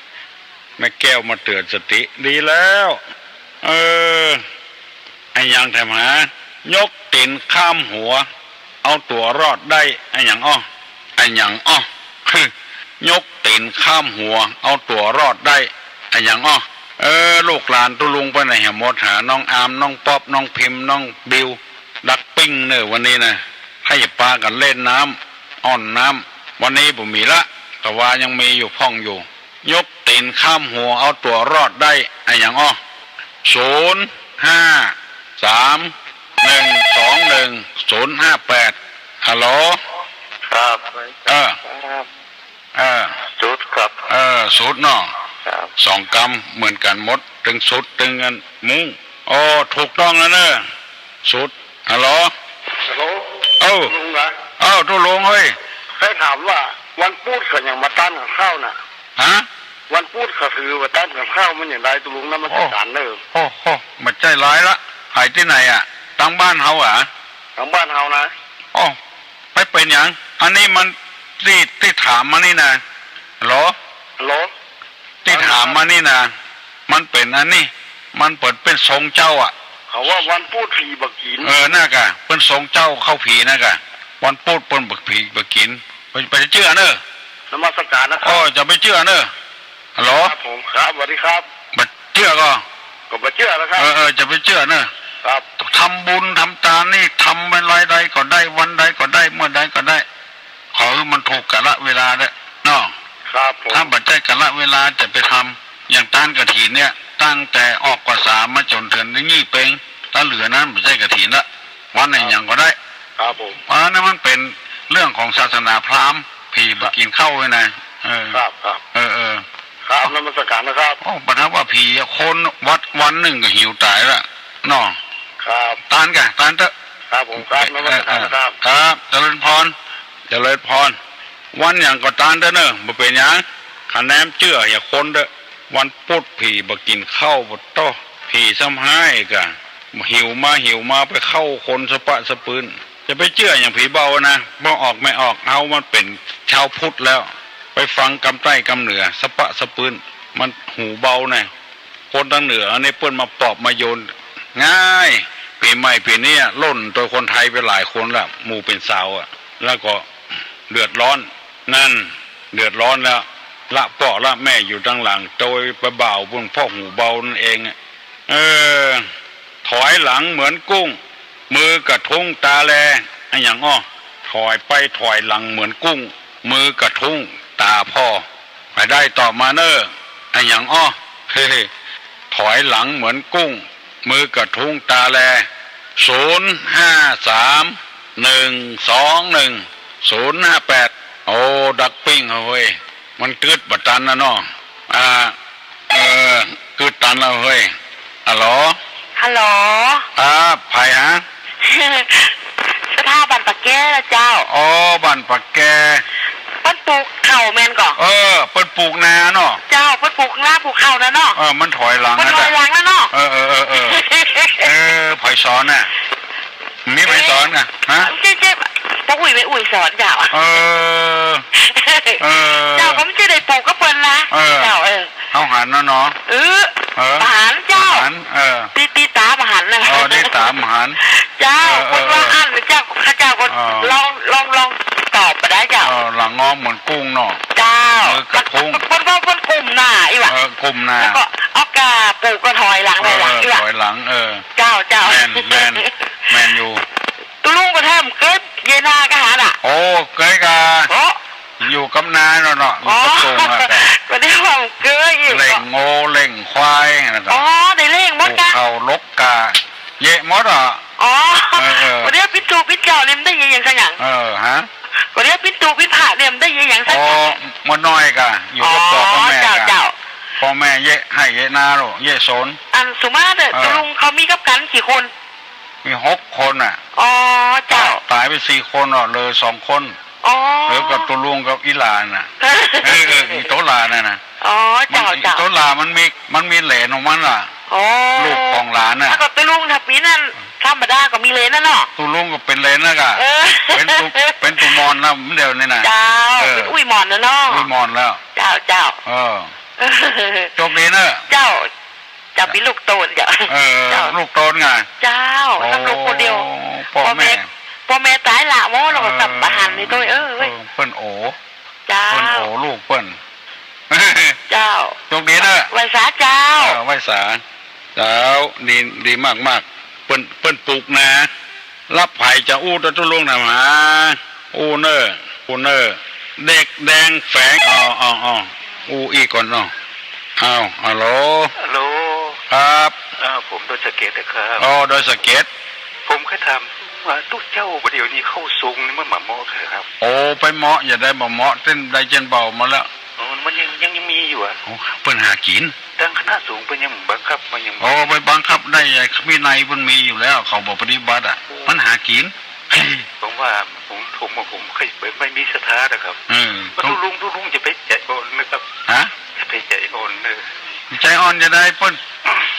แม่แก้วมาเตื๋อนสติ ดีแล้ว เออ อะหยังแถมหา ยกตี๋นข้ามหัว เอาตั๋วรอดได้ อะหยังอ้อ อะหยังอ้อ ยกตี๋นข้ามหัว เอาตั๋วรอดได้ อะหยังอ้อ เออ ลูกหลานตุ๊ลุงไปไหนหมดหา น้องอาม น้องป๊อป น้องพิมพ์ น้องบิว ดักปิ้งเน่อวันนี้นะ ใค่จะปากั๋นเล่นน้ำ อ่อนน้ำ วันนี้บ่มีละ แต่ว่ายังมีอยู่พ่องอยู่ ยกตี๋นข้ามหัวเอาตั๋วรอดได้ อะหยังอ้อ ศูนย์ ห้า สาม หนึ่ง สอง หนึ่ง ศูนย์ ห้า แปด ฮัลโหล ครับ เออ ครับ เออ สุดครับ เออ สุดเนาะ ครับ สองกำเหมือนกั๋นหมด ตึงสุด ตึงอันมุ้ง โอ้ ถูกต้องแล้วเน่อ สุด ฮัลโหล ฮัลโหล เอ้า ลุงนะ เอ้า ตุ๊ลุงเฮ้ย ใค่ถามว่าวันปู๊ดเขายังมาต้านกั๋นเข้าน่ะ ฮะ วันปู๊ดเขาถือว่าต้านกั๋นเข้า มันอย่างใดตุ๊ลุง นมัสก๋านเน่อ โอ้โห บ่ใจ้หลายละ หายตี้ไหนอะ ตางบ้านเฮาอะ ตางบ้านเฮานะ โอ้ ไปเป๋นหยัง อันนี้มันตี้ ตี้ถามมานี่นะ ฮัลโหล ฮัลโหล ตี้ถามมานี่นะ มันเป๋นอันนี้ มันเป๋น เป๋นทรงเจ้าอะ เขาว่าวันพูดผีบ่กิ๋น เออ นั่นก่ะ เปิ้นทรงเจ้าเข้าผีนั่นก่ะ วันพูดเปิ้นบ่ผีบ่กิ๋น ไป ไปเจื้อเน่อ นมัสการนะครับ โอ้ จะไปเจื้อเน่อ ฮัลโหล ครับผม ครับ สวัสดีครับ บ่เจื้อก่อ ก็บ่เจื้อนะครับ เออ เออ จะไปเจื้อเน่อ ครับ ทำบุญทำตานนี่ ทำเวลาใดก็ได้ วันใดก็ได้ เมื่อใดก็ได้ ขอหื้อมันถูกกาละเวลาเน่อ เนาะ ครับผม ถ้าบ่ใจ้กาละเวลาจะไปทำ อย่างตานกฐินเนี่ย ตั้งแต่ออกพรรษามาจ๋นเถิงนี้เป๋ง ถ้าเหลือนั้นบ่ใจ้กฐินละ วันไหนหยังก็ได้ ครับผม เพราะฉะนั้นมันเป๋นเรื่องของศาสนาพราหมณ์ ผีบ่กิ๋นข้าวไว้นะ เออ ครับ ครับ เออ เออ ครับ นมัสการนะครับ โอ้ บ่นับว่าผีอะ คนวัดวันนึ่งก็หิวต๋ายละ เนาะ ครับ ตานก่ะ ตานเต๊อะ ครับผม ครับ นมัสการนะครับ เออ เออ ครับ เจริญพร เจริญพร วันหยังก็ตานเต๊อะเน่อ บ่เป๋นหยัง ข้าแหนมเจื้ออย่าคนเต๊อะ วันพูดผีบ่กิ๋นข้าว บ่โต้ ผีซ้ำฮ้ายก่ะ หิวมา หิวมาไปเข้าคนสะปะสะปืน จะไปเจื้ออย่างผีเบานะ บ่ออกไม่ออก เฮามันเป๋นชาวพุทธแล้ว ไปฟังกำใต้กำเหนือ สะปะสะปืน มันหูเบานะ คนตางเหนืออันนี้เปิ้นมาปลอบมาโยน ง่าย ปี๋ใหม่ปี๋นี้อะ ล่นโตยคนไทยไปหลายคนละ หมู่เป๋นสาวอะ แล้วก็เดือดร้อน นั่น เดือดร้อนแล้ว ละป้อละแม่อยู่ตางหลัง โตยไปบ่าวบุญพ่อหูเบานั่นเองอะ เออ ถอยหลังเหมือนกุ้ง มือกระทุ้งตาแล อะหยังอ้อ ถอยไปถอยหลังเหมือนกุ้ง มือกระทุ้งตาพ่อ ไปได้ต่อมาเน่อ อะหยังอ้อ เฮ้ ถอยหลังเหมือนกุ้ง มือกระทุ้งตาแล ศูนย์ห้าสาม หนึ่งสองหนึ่ง ศูนย์ห้าแปด โอ้ ดักปิ้งเฮ้ย มันกึ๊ดบ่ตันนะเนาะ อ่า เออ กึ๊ดตันแล้วเฮ้ย ฮัลโหล ฮัลโหล ครับ ใผฮะ ศรัทธาบ้านป่าแกนะเจ้า อ๋อ บ้านป่าแก เปิ้นปลูกข้าวแม่นก่อ เออ เปิ้นปลูกนาเนาะ เจ้า เปิ้นปลูกนาปลูกข้าวนะเนาะ เออ มันถอยหลัง เปิ้นถอยหลังนะเนาะ เออ เออ เออ เออ เออ ใผสอนน่ะ มีใผสอนน่ะ ฮะ เจ๊ เจ๊ ป้ออุ๊ย แม่อุ๊ยสอนเจ้า เออ เออ เจ้าก็บ่ใจ้ได้ปลูกกับเปิ้นนะ เออ เจ้า เออ เฮาหันเนาะเนาะ เออ เออ บ่หันเจ้า บ่หัน เออ ตี้ ตี้ต๋าบ่หันนะ เออ ตี้ต๋าบ่หัน เจ้า เออ เปิ้นว่า เออ อั้นเจ้า ข้าเจ้าก็ เออ ลอง ลอง ลองตอบบ่ได้เจ้า เออ หลังงอเหมือนกุ้งเนาะ เจ้า มือกระทุ้ง เปิ้นว่าเปิ้นกุมนาอี้หว่า เออ กุมนา แล้วก็เอาก้าปลูกก็ถอยหลัง เออ ถอยหลังอี้หว่า ถอยหลัง เออ เจ้า เจ้า แม่น แม่น แม่นอยู่ ตุ๊ลุงก็แท้บ่เกยเยียะนาก้าหั้นน่ะ โอ้ เกยก้า โอ้ อยู่กับนาเนาะเนาะ อยู่กับ อ๋อ ตุ๊งอะ ก็ได้ว่าบ่เกยอี้ เล่งงัวเล่งควายนั่นก็ อ๋อ ได้เล่งหมดก้า ปลูกข้าวหลกก้า เยียะหมดอะ อ๋อ เออ เออ ก็เดี๋ยวปิดธูปปิดเจ้าเนี่ยมันได้เยียะหยังสักอย่าง เออ ฮะ ก็เดี๋ยวปิดธูปปิดพระเนี่ยมันได้เยียะหยังสักอย่าง อ๋อ เมื่อน้อยก้า อยู่กับป้อกับแม่ อ๋อ เจ้า ก้า เจ้า ป้อแม่เยียะไฮ่เยียะนาลูก เยียะสวน อันสุมาเตอร์ เออ ตุ๊ลุงเขามีกับกั๋นกี่คน มีหกคนน่ะ อ๋อ เจ้า ต๋ายไปสี่คนเนาะ เหลือสองคน อ๋อ เหลือกับตุ๊ลุงกับอี่หล้าน่ะ เออ เออ อี่โตหล้าน่ะนะ อ๋อ เจ้า มัน เจ้า อี่โตหล้ามันมี มันมีเหลนของมันล่ะ อ๋อ ลูกของหลานน่ะ แล้วก็ตุ๊ลุงถ้าปี๋นั้นธรรมดาก็มีเหลนน่ะเนาะ ตุ๊ลุงก็เป๋นเหลนน่ะก้า เออ เป๋นตุ๊ เป๋นตุ๊มอนแล้วเดี๋ยวนี้น่ะ เจ้า เออ เป๋นอุ๊ยมอนน่ะเนาะ อุ๊ยมอนแล้ว เจ้า เจ้า เออ โชคดีเน่อ เจ้า เจ้าเป๋นลูกโตนเจ้า เออ เจ้า ลูกโตนไง เจ้า โอ้ ทำลูกคนเดียว ป้อแม่ ป้อแม่ ป้อแม่ต๋ายละหมด แล้วก็ เออ ทำบ่หันนี่โตย เออ เออ เปิ้นโอ เจ้า เปิ้นโอลูกเปิ้น เจ้า โชคดีเน่อ ไหว้สาเจ้า เออ ไหว้สา เจ้า ดี ดีมากๆ เปิ้น เปิ้นปลูกนา ลับใผจะอู้ตะตุ๊ลุงถามหา อู้เน่อ อู้เน่อ เด็กแดงแฝง อ๋อ อ๋อ อ๋อ อู้อี้ก่อนเนาะ อ้าว ฮัลโหล ฮัลโหล ครับ เอ่อ ผมดอยสะเก็ดนะครับ อ๋อ ดอยสะเก็ด ผมเคยถามว่าตุ๊เจ้าบ่าเดี่ยวนี้เข้าทรงนี่มันบ่เหมาะครับ โอ้ ไปเหมาะ อย่าได้บ่เหมาะ เต้นได้เจ้นเบามาแล้ว อ๋อ มันยัง ยัง ยังมีอยู่อะ โอ้ เปิ้นหากิ๋น ตางคณะสงฆ์เปิ้นยังบังคับ มันยัง โอ้ ไปบังคับได้ไง วินัยเปิ้นมีอยู่แล้ว เขาบ่ปฏิบัติอะ โอ้ มันหากิ๋น ผมว่า ผม ผม ผมเคย ไม่มีศรัทธานะครับ เออ ตุ๊ลุง ตุ๊ลุงจะไปใจ๋อ่อนนะครับ ฮะ จะไปใจ๋อ่อนเน่อ ใจ๋อ่อนจะได้เปิ้น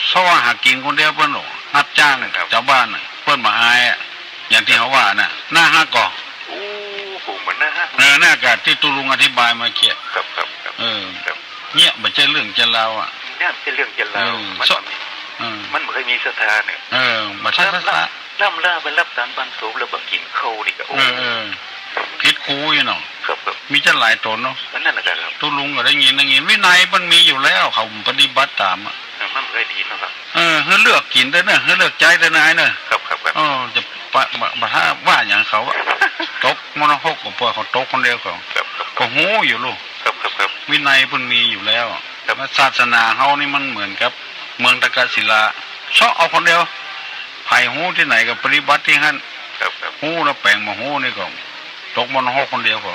เพราะว่าหากิ๋นคนเดียวเปิ้นหรอก ฮับจ้าง ครับ จาวบ้านน่ะ เปิ้นบ่อายอะ อย่างตี้เขาว่าน่ะ น่าฮักก่อ โอ้ ผมมันน่าฮัก เออ น่ากับตี้ตุ๊ลุงอธิบายมาเกี้ย ครับ ครับ ครับ เออ ครับ เนี่ย บ่ใจ้เรื่องใจ้ราวอะ เนี่ยมันเป๋นเรื่องเป๋นราว อืม มัน เออ มันบ่เคยมีศรัทธาเนี่ย เออ บ่ใช่ศรัทธา ล่ำ ล่ำ ล่ำลาไปฮับตานบานศพแล้วบ่กิ๋นข้าวนี่ก็ โอ้ เออ เออ ผิดครูอยู่เนาะ ครับ ครับ มีจักหลายต๋นเนาะ อันนั้นน่ะครับ ตุ๊ลุงก็ได้ยิน ได้ยิน วินัยมันมีอยู่แล้ว เขาปฏิบัติต๋ามอะ เออ มันบ่เคยดีเนาะครับ เออ หื้อเลือกกิ๋นเต๊อะเน่อ หื้อเลือกใจ๊เต๊อะนายเน่อ ครับ ครับ ครับ เออ จะปะ บ่ บ่ถ้าว่าหยังเขาอะ ตกมรดกก็ปล่อยเขาตกคนเดียวเขา ครับ ครับ ครับ ก็ฮู้อยู่ลูก ครับ ครับ ครับ วินัยเปิ้นมีอยู่แล้ว ครับ ศาสนาเฮานี่มันเหมือนกับเมืองตะกะศิลา เซาะเอาคนเดียว ใผฮู้ตี้ไหนก็ปฏิบัติตี้หั้น ครับ ครับ ฮู้แล้วแป๋งบ่ฮู้นี่ก็ตกมรดกคนเดียวก็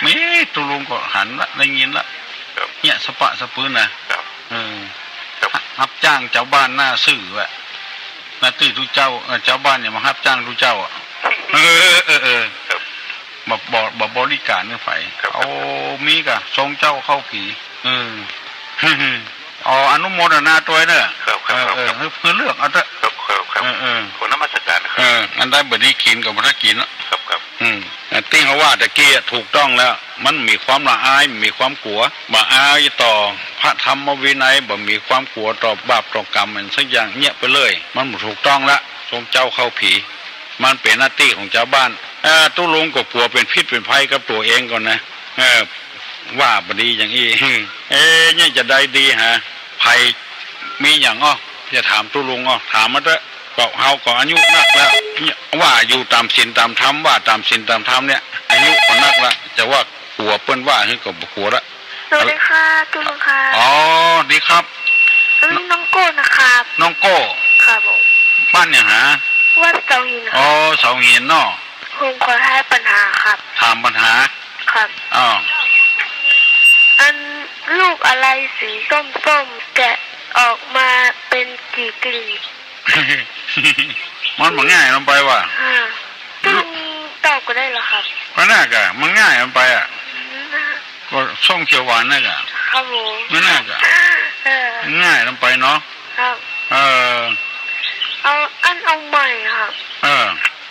มีตุ๊ลุงก็หันละ ได้ยินละ ครับ เนี่ยสะปะสะปืนนะ ครับ เออ ครับ ฮับจ้างจาวบ้านหน้าซื่อวะ หน้าตี้ตุ๊เจ้า เออ จาวบ้านเนี่ยมาฮับจ้างตุ๊เจ้าอะ เออ เออ เออ ครับ บ่ บ่ บ่บริการหื้อใผ ครับ เอา มีก่ะ ส่งเจ้าเข้าผี เออ เอาอนุโมทนาตวยเน่อ ครับ ครับ เออ ครับ เออ ครับ หื้อ หื้อเลือกเอาเต๊อะ ครับ ครับ ครับ เออ เออ ขอนมัสการนะครับ เออ อันใดบ่ดีกิ๋นก็บ่ต้องกิ๋นละ ครับ ครับ อืม ตี้เขาว่าตะกี้อะถูกต้องแล้ว มันมีความละอาย มีความกั๋ว บ่อายต่อพระธรรมวินัย บ่มีความกั๋วต่อบาปต่อกรรมอันสักอย่างเยียะไปเลย มันบ่ถูกต้องละ ส่งเจ้าเข้าผี มันเป๋นหน้าตี้ของจาวบ้าน เออ ตุ๊ลุงก็กั๋วเป๋นพิษเป๋นภัยกับตั๋วเองก่อนนะ เออ ว่าบ่ดีอย่างอี้ เอ๊ะ เนี่ยจะได้ดีหา ใผมีหยังอ้อ จะถามตุ๊ลุงอ้อ ถามมาเต๊อะ ก็เฮาก็อายุนักแล้ว เนี่ย ว่าอยู่ต๋ามศีลต๋ามธรรม ว่าต๋ามศีลต๋ามธรรมเนี่ย อายุก็นักละ จะว่ากั๋วเปิ้นว่าหื้อก็บ่กั๋วละ สวัสดีค่ะ ตุ๊ลุงค่ะ อ๋อ ดีครับ เอ้ย น้องโก้นะครับ น้องโก้ ครับผม บ้านหยังหา วัดเสาหินครับ อ๋อ เสาหินเนาะ ผมขอถามปัญหาครับ ถามปัญหา ครับ อ้าว อันลูกอะไรสีส้มๆ แต่ออกมาเป๋นกี่กลีบ มันบ่ง่ายลงไปว่ะ อ่า ตุ๊ลุงตอบก็ได้เหรอครับ ก็น่ากะ มันง่ายลงไปอะ อืม ก็ส้มเขียวหวานน่ากะ ครับผม มันน่ากะ เออ ง่ายลงไปเนาะ ครับ เออ เอา อันเอาใหม่ครับ เออ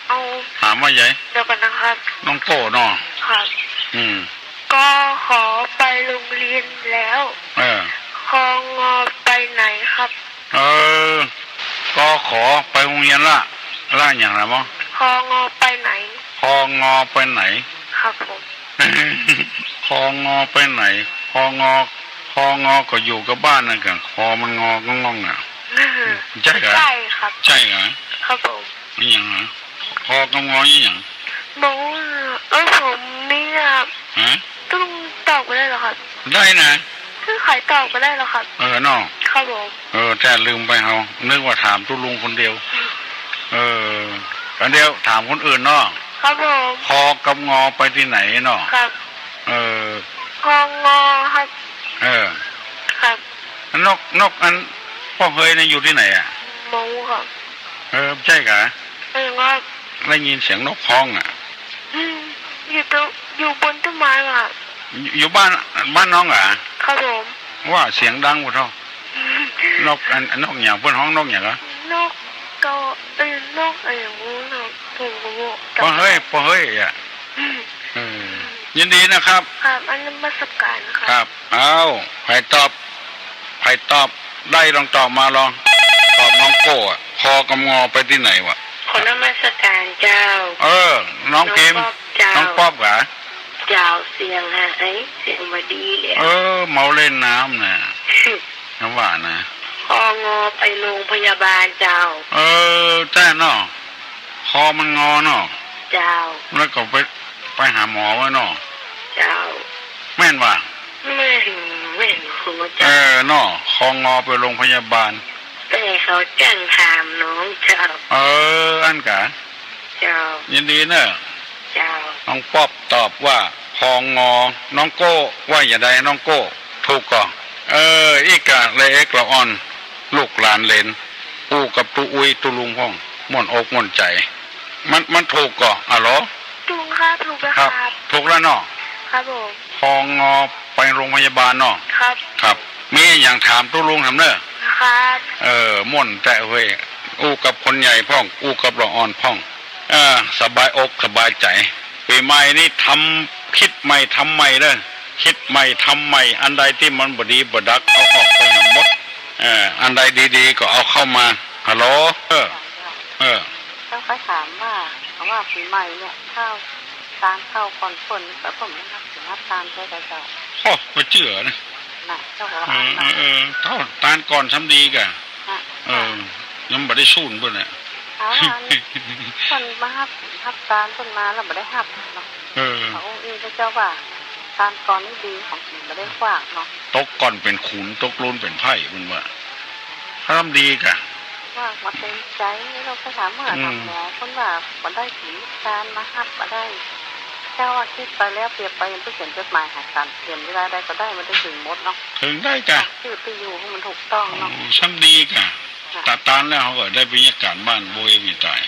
เอา ถามว่าไง เดี๋ยวก่อนนะครับ น้องโก้เนาะ ครับ อืม กอ ขอ ไปโรงเรียนแล้ว เออ คอ งอ ไปไหนครับ เออ กอ ขอ ไปโฮงเฮียนละ ละหยังละมะ คอ งอ ไปไหน คอ งอ ไปไหน ครับผม คอ งอ ไปไหน คอ งอ คอ งอ ก็อยู่กับบ้านนั่นกะ คอมันงอก็ง่องอะ ใจ้กะ ใจ้ครับ ใจ้กะ ครับผม อะหยังอะ คอกับงออะหยัง บอกว่า เออ ผมเนี่ย ฮะ ตุ๊ลุงตอบก็ได้เหรอครับ ได้นะ คือใครตอบก็ได้เหรอครับ เออเนาะ ครับผม เออ แต่ลืมไปเฮา นึกว่าถามตุ๊ลุงคนเดียว เออ อันเดียวถามคนอื่นเนาะ ครับผม คอกับงอไปตี้ไหนเนาะ ครับ เออ คอ งอ ครับ เออ ครับ นก นกอันป้อเฮยเนี่ยอยู่ตี้ไหนอะ หมูครับ เออ ใจ้กะ เออครับ ได้ยินเสียงนกฮ้องอะ อืม อยู่ตรง อยู่บนต้นไม้อะ อยู่ อยู่บ้าน บ้านน้องอะ ครับผม ว่าเสียงดังหมดเนาะ นกอัน นกหยัง เปิ้นฮ้องนกหยังอะ นกกอ เอ้ย นกอะไรอย่างงู้นอะ ผมก็บอก ป้อเฮย ป้อเฮยอะ อืม เออ ยินดีนะครับ ครับ อันนมัสการครับ ครับ อ้าว ใผตอบ ใผตอบได้ลองตอบมาลอง ตอบน้องโก้อะ คอกับงอไปตี้ไหนวะ ขอนมัสการเจ้า เออ น้องพิมพ์ น้องป๊อปเจ้า น้องป๊อปกะ เจ้า เสียงหาย เสียงบ่ดีแล้ว เออ เมาเล่นน้ำน่ะ น้ำหวานนะ คองอไปโฮงพยาบาลเจ้า เออ ใจ้เนาะ คอมันงอเนาะ เจ้า แล้วก็ไป ไปหาหมอไว้เนาะ เจ้า แม่นวะ แม่น แม่น ครูเจ้า เออ เนาะ คองอไปโฮงพยาบาล แต่เขาจั่งถามน้องเจ้า เออ อั้นกะ เจ้า ยินดีเน่อ เจ้า น้องป๊อปตอบว่า คองอ น้องโก้ว่าอย่างใด น้องโก้ ถูกก่อ เออ อี้กะ ละเอกละอ่อน ลูกหลานเหลน อู้กับตุ๊อุ้ยตุ๊ลุงพ่อง ม่วนอกม่วนใจ๋ มัน มันถูกก่อ อะโหล ถูกครับ ถูกแล้วครับ ถูกแล้วเนาะ ครับผม คองอไปโฮงพยาบาลเนาะ ครับ ครับ มีอะหยังถามตุ๊ลุงถามเน่อ ครับ เออ ม่วนแต๊เฮ้ย อู้กับคนใหญ่พ่อง อู้กับละอ่อนพ่อง เออ สบายอกสบายใจ๋ ปี๋ใหม่นี้ทำ คิดใหม่ทำใหม่เน่อ คิดใหม่ทำใหม่ อันใดตี้มันบ่ดีบ่ดัก เอาออกไปหื้อหมด เออ อันใดดีๆ ก็เอาเข้ามา ฮัลโหล เออ เออ เจ้าข้าถามว่า เขาว่าปี๋ใหม่เนี่ย ข้าว ตานข้าวก่อนฝน ก็ผมไม่นับถือนับตานใจ้ก่าเจ้า โอ้ บ่เจื้อนะ น่ะ เจ้าก็ว่า เออ อั้น เอ น่ะ อ เออ เต้าตานก่อนซ้ำดีก่า น่ะ เออ ยังบ่ได้สูนเปิ้นน่ะ เอาล่ะ อันนี้ เปิ้นมาฮับ ฮับตานเปิ้นมาแล้วบ่ได้ฮับเนาะ เออ พระองค์เองก็เจ้าว่า ตานก่อนนี่ดี ของกิ๋นบ่ได้ขว้างเนาะ ตกก่อนเป๋นขุน ตกลุนเป๋นไพร่ เปิ้นว่า ซ้ำดีก่า ว่ามาเต็มใจ๋ เจ้าข้าถามเมื่อ อืม ถามหมอ เปิ้นว่าบ่ได้กิ๋นตานมาฮับบ่ได้ เจ้าว่าคิดไปแล้วเปียบไป ยังไปเขียนจดหมายหาตาน เขียนเวลาใดก็ได้ มันได้เถิงหมดเนาะ เถิงได้ก่า จื้อตี้อยู่หื้อมันถูกต้องเนาะ อ๋อ ซ้ำดีก่า ค่ะ ตาตานแล้วเฮาก็ได้ไปเยียะก๋านบ้าน บ่เวียนบ่ตาย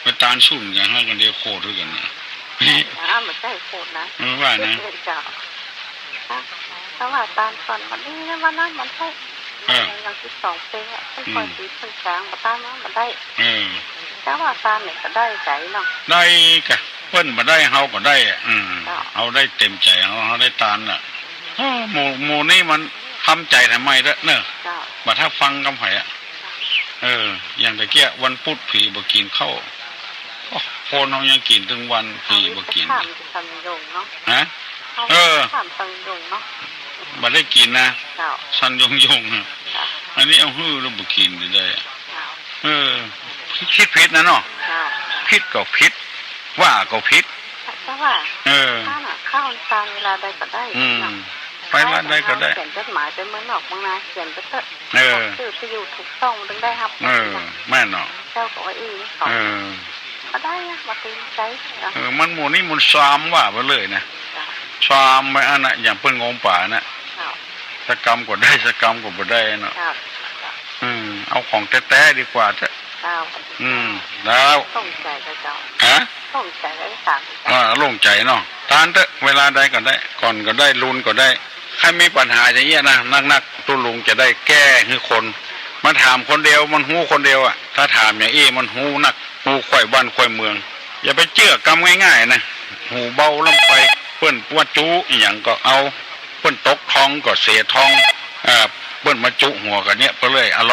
ไปตานสูนกั๋น หากั๋นเดียวโคตรคือกั๋นน่ะ อ่า บ่ใจ้โคตรนะ เออ ว่านะ เจ้า ฮะ แต่ว่าตานก่อนมันดีนะ วันนั้นมันใจ้ เออ อย่างสิบสองปี๋อะ เปิ้น อืม ค่อยดีเปิ้นจาง บ่ตานมาบ่ได้ เออ แต่ว่าตานเนี่ยก็ได้ใจ๋เนาะ ได้ก่า เปิ้นบ่ได้เฮาก็ได้อะ อืม เจ้า เฮาได้เต็มใจ๋เฮา เฮาได้ตานน่ะ เออ หมู่ หมู่นี้มันทำใจ๋ทำไมเต๊อะเนาะ เจ้า บ่ถ้าฟังกำไผอะ เออ อย่างตะเกียะวันปุ๊ดผีบ่กิ๋นข้าว โอ้ คนเฮายังกิ๋นตึงวัน ผีบ่กิ๋น ข้ามสัญญงเนาะ ฮะ เออ ข้ามสัญญงเนาะ บ่ได้กิ๋นนะ เจ้า สัญญงยงนะ เจ้า อันนี้เอาหื้อแล้วบ่กิ๋นได้อะ เจ้า เออ คิดผิดนะเนาะ เจ้า ผิดก็ผิด ว่าก็ผิด แต่ว่า เออ ข้าวน่ะ ข้าวตานเวลาใดก็ได้ อืม เนาะ ไปเวลาใดก็ได้ เขียนจดหมายไปเมืองนอกเมืองนา เขียนไปเต๊อะ เออ บอกจื้อตี้อยู่ถูกต้อง มันถึงได้ฮับ เออ แม่นเนาะ เจ้าก็ว่าอี้นี่เขา เออ บ่ได้อะ บ่เต็มใจ๋อะ เออ มันหมู่นี้มันซ้ำว่าไปเลยนะ เจ้า ซ้ำไปอันน่ะ อย่างเปิ้นงมป๋าน่ะ เจ้า สักกำก็ได้ สักกำก็บ่ได้เนาะ เจ้า อืม เอาของแต๊ๆ ดีกว่าเต๊อะ เจ้า อืม แล้ว โล่งใจ๋ก่าเจ้า ฮะ โล่งใจ๋ก่าสาม อ่า โล่งใจ๋เนาะ ตานเต๊อะ เวลาใดก็ได้ ก่อนก็ได้ ลุนก็ได้ ใค่มีปัญหาอย่างเงี้ยนะ นักๆ ตุ๊ลุงจะได้แก้หื้อคน มาถามคนเดียว มันฮู้คนเดียวอะ ถ้าถามอย่างอี้มันฮู้นัก ฮู้ค่อยบ้านค่อยเมือง อย่าไปเจื้อกำง่ายๆ นะ หูเบาล้ำไป เปิ้นว่าจุ๊อีหยังก็เอา เปิ้นตกทองก็เสียทอง อ่า เปิ้นมาจุ๊หัวกั๋นเนี่ยไปเลย อะโหล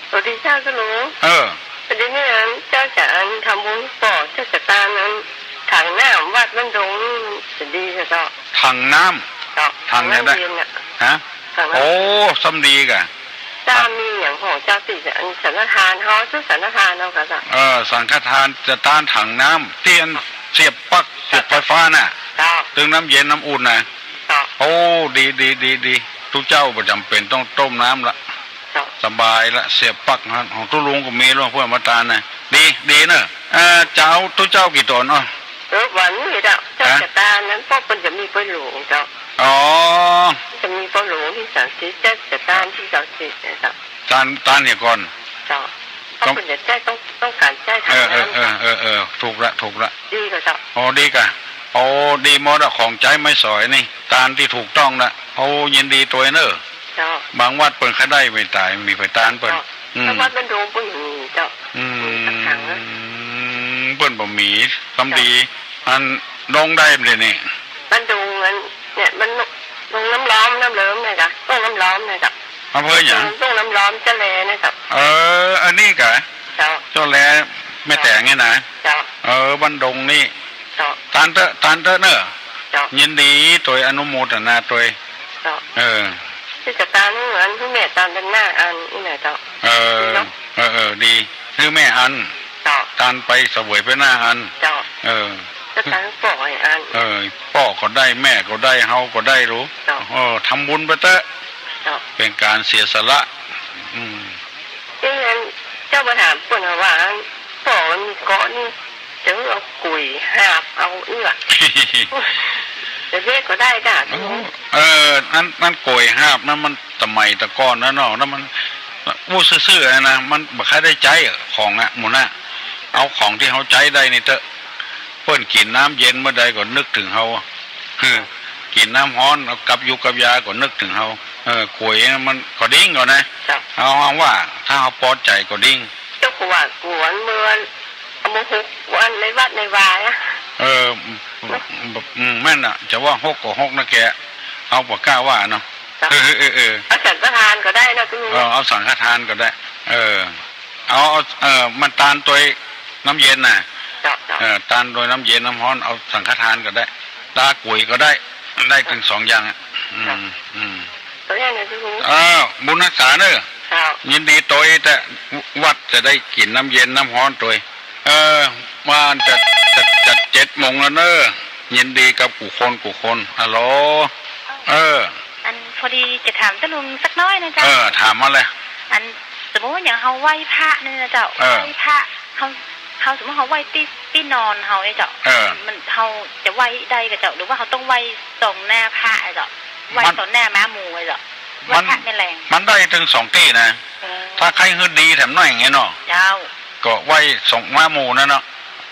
สวัสดีเจ้า ตุ๊ลุง เออ พอดีนี่อัน เจ้าจะอันทำบุญก่อ เจ้าจะตานอัน ถังน้ำวัดบ้านดงนี่จะดีก่าเจ้า ถังน้ำ เจ้า ถังไหนได้ ถังน้ำเย็นน่ะ ฮะ ถังน้ำ โอ้ ซ้ำดีก่า เจ้ามีอย่างของเจ้าตี้จะอันสังฆทาน เฮาซื้อสังฆทานเอาก่าเจ้า เออ สังฆทานจะตานถังน้ำ ตี้อันเสียบปลั๊ก เสียบไฟฟ้าน่ะ เจ้า ตึงน้ำเย็นน้ำอุ่นน่ะ เจ้า โอ้ ดี ดี ดี ดี ตุ๊เจ้าบ่จ๋ำเป๋นต้องต้มน้ำละ เจ้า สบายละ เสียบปลั๊กนะ ของตุ๊ลุงก็มีแล้ว เปิ้นมาตานน่ะ ดี ดีเนอะ เอ่อ จะเอาตุ๊เจ้ากี่ต๋นอ้อ เออ วันนี้เจ้า เจ้า ฮะ จะตานนั้น เพราะเปิ้นจะมีปอยหลวงเจ้า อ๋อ จะมีปอยหลวงตี้สามสิบ เจ้าจะตานตี้สามสิบนะเจ้า ตาน ตานเนี่ยก่อน เจ้า เพราะเปิ้นจะใจ๊ต้อง ต้องก๋านใจ๊ทางน้ำ เออ เออ เออ เออ ถูกละ ถูกละ ดีก่าเจ้า อ๋อ ดีก่า โอ้ ดีหมดอะ ของใจ๊ไม้สอยนี่ ตานตี้ถูกต้องละ โอ้ ยินดีตวยเนอะ เจ้า บางวัดเปิ้นใค่ได้ไม่ต๋าย มีไปตานเปิ้น เจ้า อืม แต่วัดบ้านดงเปิ้นมีเจ้า อืม มีสักถังนะ เปิ้นบ่มี ซ้ำดี เจ้า อันดงใดบ่านี่ บ้านดงอันเนี่ย บ้านดงน้ำล้อม น้ำเลิมเนี่ยจ้ะ ดงน้ำล้อมเนี่ยจ้ะ อำเภอหยัง ดงน้ำล้อม เจ้าแลเนี่ยจ้ะ เออ อันนี้ก่า เจ้า เจ้าแลแม่แต๋งเนี่ยนะ เจ้า เออ บ้านดงนี่ เจ้า ตานเต๊อะ ตานเต๊อะเนอะ เจ้า ยินดีตวย อนุโมทนาตวย เจ้า เออ ตี้จะตานหื้ออันหื้อแม่ตานเป๋นหน้าอันอี้แหละเจ้า เออ เนาะ เออ เออ ดี หื้อแม่อัน เจ้า ตานไปเสวยเป๋นหน้าอัน เจ้า เออ จะตานป้ออัน เออ ป้อก็ได้ แม่ก็ได้ เฮาก็ได้ลูก เจ้า เออ ทำบุญไปเต๊อะ เจ้า เป๋นก๋านเสียสละ อืม เอ๊ะ อันเจ้ามาถามเปิ้นว่า อันป้อมันมีเกาะนี่ จะเอาก๋วยหาบเอาอี้หว่า จะเฮ็ดก็ได้ก่า เออ อัน อันก๋วยหาบนั้นมันสมัยตะก่อนนะเนาะ แล้วมัน อู้ซื่อๆ นะ มันบ่ค่อยได้ใจ๊อะ ของอะ หมู่น่ะ เอาของตี้เฮาใจ๊ได้นี่เต๊อะ เปิ้นกิ๋นน้ำเย็นเมื่อใดก็นึกเถิงเฮา เออ กิ๋นน้ำฮ้อน เอากับยูกกับยาก็นึกเถิงเฮา เออ ก๋วยมันก็ดิ้งก่านะ เจ้า เอา เอาว่า ถ้าเฮาปอใจ๋ก็ดิ้ง เจ้าก็ว่าก๋วยเมื่อ เอามาหกวันในวัดในวาอะ เออ อืม แม่นน่ะ จะว่าหกก็หกนะแก เฮาบ่กล้าว่าเนาะ เจ้า เออ เออ เออ เอาสังฆทานก็ได้นะ เออ เอาสังฆทานก็ได้ เออ เอา เอา เออ มันตานตวยน้ำเย็นน่ะ เจ้า เจ้า เออ ตานตวยน้ำเย็นน้ำฮ้อน เอาสังฆทานก็ได้ ตากุ๋ยก็ได้ ได้ตึงสองอย่างอะ อืม เจ้า อืม ตวยนั้นนะ เจ้า เออ บุญฮักษาเน่อ เจ้า ยินดีตวย แต่วัดจะได้กิ๋นน้ำเย็นน้ำฮ้อนตวย เออ ว่าจะ จะ จะเจ็ดโมงแล้วเน่อ ยินดีกับกู้คนกู้คน ฮัลโหล เออ อันพอดีจะถามตุ๊ลุงสักน้อยนะเจ้า เออ ถามมาเลย อันสมมุติว่าอย่างเฮาไหว้พระเนี่ยนะเจ้า เออ ไหว้พระ เฮา เฮาสมมุติเฮาไหว้ตี้ ตี้นอนเฮาเนี่ยเจ้า เออ มัน เฮาจะไหว้ได้ก่อเจ้า หรือว่าเฮาต้องไหว้ส่องหน้าพระอะเจ้า ไหว้ มัน ส่องหน้าม้าหมู่อะเจ้า ไหว้ มัน พระแม่แลง มันได้ตึงสองตี้นะ อ๋อ ถ้าใค่หื้อดีแถมหน้อยอย่างเงี้ยเนาะ เจ้า ก็ไหว้ส่องม้าหมู่นั่นเนาะ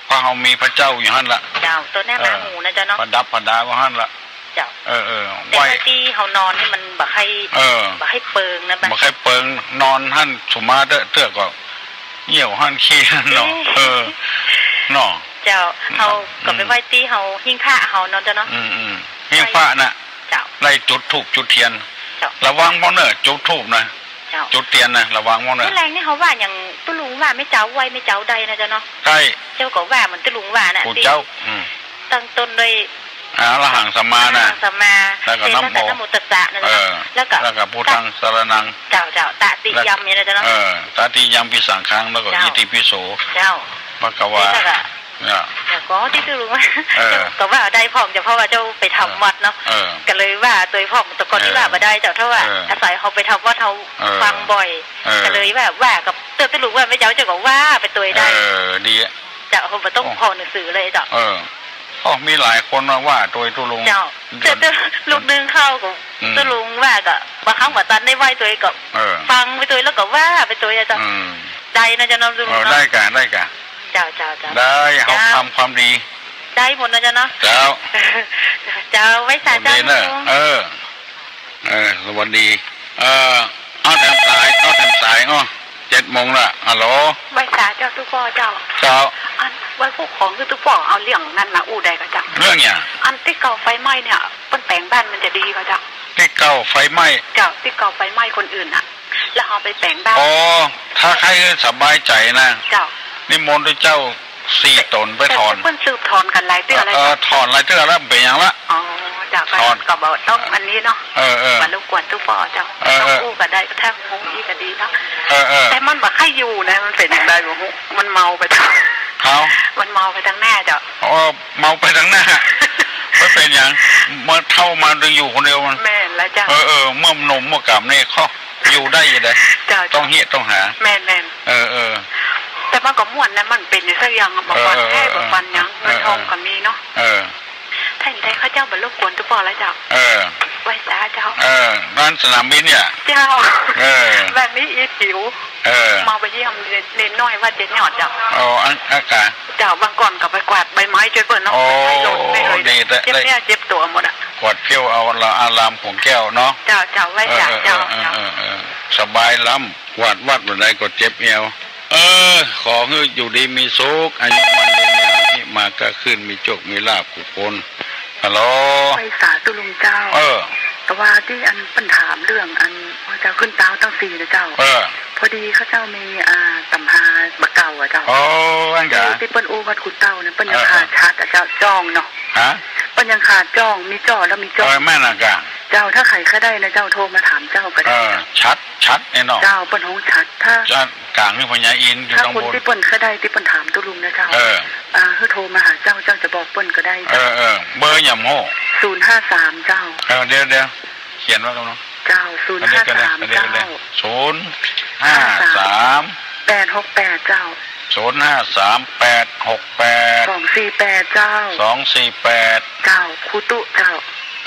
เพราะเฮามีพระเจ้าอยู่หั้นละ เจ้า ต่อหน้าม้าหมู่นะเจ้าเนาะ เออ ประดับประดาไว้หั้นละ เจ้า เออ เออ แต่ ไหว้ ว่าตี้เฮานอนนี่มันบ่ใค่ เออ บ่ใค่เปิงนะ บ่ใค่เปิง นอนหั้นสุมาเต๊อะ เตื้อก็เยี่ยวหั้นขี้หั้นเนาะ เอ๊ะ เออ เนาะ เจ้า เฮาก็ไปไหว้ตี้เฮา อืม หิ้งพระเฮาเนาะเจ้าเนาะ อืม อืม หิ้งพระน่ะ เจ้า ได้จุดธูปจุดเทียน เจ้า ระวังพ่องเน่อ จุดธูปนะ เจ้า จุดเตียนนะ ระวังพ่องเน่อ แม่แลงนี่เฮาว่าอย่างตุ๊ลุงว่าแม่เจ้าไหว้แม่เจ้าได้นะเจ้าเนาะ ใช่ เจ้าก็ว่าเหมือนตุ๊ลุงว่าน่ะ กูเจ้า ตี้ อืม ตั้งต้นด้วย อะระหังสัมมานะ อะระหังสัมมา แล้วก็ เสร็จแล้วก็ นะโม นะโมตัสสะนะเจ้าเนาะ เออ แล้วก็ แล้วก็พุทธังสรณัง เจ้า เจ้า ตติยัมเนี่ยนะเจ้าเนาะ เออ ตติยัมปิสังฆัง แล้วก็ เจ้า อิติปิโส เจ้า ภะคะวา แล้วก็ เนี่ย แล้วก็ตี้ตุ๊ลุงว่า เออ ก็ว่าได้พ่องเจ้า เพราะว่าเจ้าไปทำวัดเนาะ เออ ก็เลยว่าตวยพ่อง แต่ก่อนนี้ เออ ว่าบ่ได้เจ้า ถ้าว่า เออ อาศัยเฮาไปทำวัดเฮา เออ ฟังบ่อย เออ ก็เลยว่า ว่ากับเตื้อตุ๊ลุงว่าแม่เจ้า เจ้าก็ว่าไปตวยได้ เออ ดีอะ เจ้า เฮาบ่ต้อง โอ้ ผ่อหนังสือเลยเจ้า เออ โอ้ มีหลายคนมาว่าตวยตุ๊ลุง เจ้า เจ้า เจ้า ลูกนึ่งเข้าก็ อืม ตุ๊ลุงว่าก็ บางครั้งบ่ตันได้ไหว้ตวยก็ เออ ฟังไปตวยแล้วก็ว่าไปตวยอะเจ้า อืม ได้นะเจ้าเนาะตุ๊ลุงเนาะ เออ ได้ก่ะ ได้ก่ะ เจ้า เจ้า เจ้า ได้ เฮา เจ้า ทำความดี ได้หมดนะเจ้าเนาะ เจ้า เจ้า ไหว้สาเจ้า สวัสดีนะ ตุ๊ลุง เออ เออ สวัสดี เออ เอาแถมสาย เอาแถมสาย อ้อ เจ็ดโมงละ ฮัลโหล ไหว้สาเจ้าตุ๊ป้อเจ้า เจ้า อันไหว้ผู้ของคือตุ๊ป้อเอาเรื่องนั้นมาอู้ได้ก่อเจ้า เรื่องหยัง อันตี้เก่าไฟไหม้เนี่ย เปิ้นแป๋งบ้านมันจะดีก่อเจ้า ตี้เก่าไฟไหม้ เจ้า ตี้เก่าไฟไหม้คนอื่นน่ะ แล้วเฮาไปแป๋งบ้าน อ๋อ ถ้าใค่สบายใจ๋นะ เจ้า นิมนต์ตุ๊เจ้า สี่ต๋นไปถอน แต่เปิ้นสืบถอนกั๋นหลายเตื้อแล้ว เออ เจ้า ถอนหลายเตื้อแล้ว เป๋นหยังละ อ๋อ เจ้า ถอน ก็บ่ต้องอันนี้เนาะ เออ เออ บ่รบกวนตุ๊ป้อเจ้า เออ เออ ต้องอู้ก็ได้ ถ้าฮู้อี้ก็ดีเนาะ เออ เออ แต่มันบ่ใค่อยู่นะ มันเป๋นจั่งใดบ่ฮู้ มันเมาไปเจ้า เอ้า มันเมาไปตางหน้าเจ้า อ๋อ เมาไปตางหน้า บ่เป๋นหยัง เมื่อเฒ่ามาตึงอยู่คนเดียวมัน แม่นแล้วเจ้า เออ เออ เมื่อหนุ่มเมื่อก่ำนี่ เขาอยู่ได้อยู่เลย เจ้า ต้องเฮียต้องหา แม่น แม่น เออ เออ แต่มันก็ม่วนนะ มันเป๋นอยู่สักอย่าง บ่ปานแค่ เออ เออ บ่ปานหยัง เออ เงินทองก็มีเนาะ เออ ถ้าอย่างใดข้าเจ้าบ่รบกวนตุ๊ป้อแล้วเจ้า เออ ไหว้สาเจ้า เออ บ้านสนามบินเนี่ย เจ้า เออ บ้านนี้อีผิว เออ มาไปเยี่ยมเณรน้อยวัดเจดีย์ยอดเจ้า อ๋อ อัน อันกะ เจ้า บางก่อนก็ไปกวาดใบไม้จ้วยเปิ้นเนาะ โอ้ ไปไล่รถไปเลย ดี ได้ เจ็บเนื้อเจ็บตั๋วหมดอะ กวาดเพี้ยวเอาละอารามของแก้วเนาะ เจ้า เจ้า ไหว้สาเจ้า เออ เออ เจ้า เออ เออ สบายล้ำ กวาดวัดบ่ได้ก็เจ็บแอว เออ ขอหื้ออยู่ดีมีสุข อายุมั่นยืนยาว มีมาก้าขึ้น มีโชคมีลาภกู้คน ฮัลโหล ไหว้สาตุ๊ลุงเจ้า เออ แต่ว่าตี้อันเปิ้นถามเรื่องอันว่าเจ้าขึ้นเต๊าตังสี่นะเจ้า เออ พอดีข้าเจ้ามี อ่า ตำราบ่าเก่าอะเจ้า โอ้ อันกะ ตี้ ตี้เปิ้นอู้วัดครูเต้านะ เปิ้นยัง เออ ขาดฉัตรอะเจ้า จ้องเนาะ ฮะ เปิ้นยังขาดจ้อง มีจ้อแล้วมีจ้อง เออ แม่นอะกะ เจ้า ถ้าใผใค่ได้นะเจ้า โทรมาถามเจ้าก็ได้ เออ ฉัตร ฉัตรเนี่ยเนาะ เจ้า เปิ้นฮ้องฉัตร ถ้า ฉัตร ก๋างนี่พญาอินทร์อยู่ ถ้า ข้างบน คนตี้เปิ้นใค่ได้ตี้เปิ้นถามตุ๊ลุงนะเจ้า เออ อ่า หื้อโทรมาหาเจ้า เจ้าจะบอกเปิ้นก็ได้ เออ เจ้า เออ เบอร์หยังโห้ ศูนย์ห้าสาม เจ้า เออ เดี๋ยว เดี๋ยว เขียนไว้ก่อนเนาะ เจ้า ศูนย์ห้าสาม อันนี้ก็ได้ อันนี้ก็ได้ เจ้า ศูนย์ห้าสาม แปดหกแปด เจ้า ศูนย์ห้าสาม แปดหกแปด สองสี่แปด เจ้า สองสี่แปด เจ้า ครูตุ๊เจ้า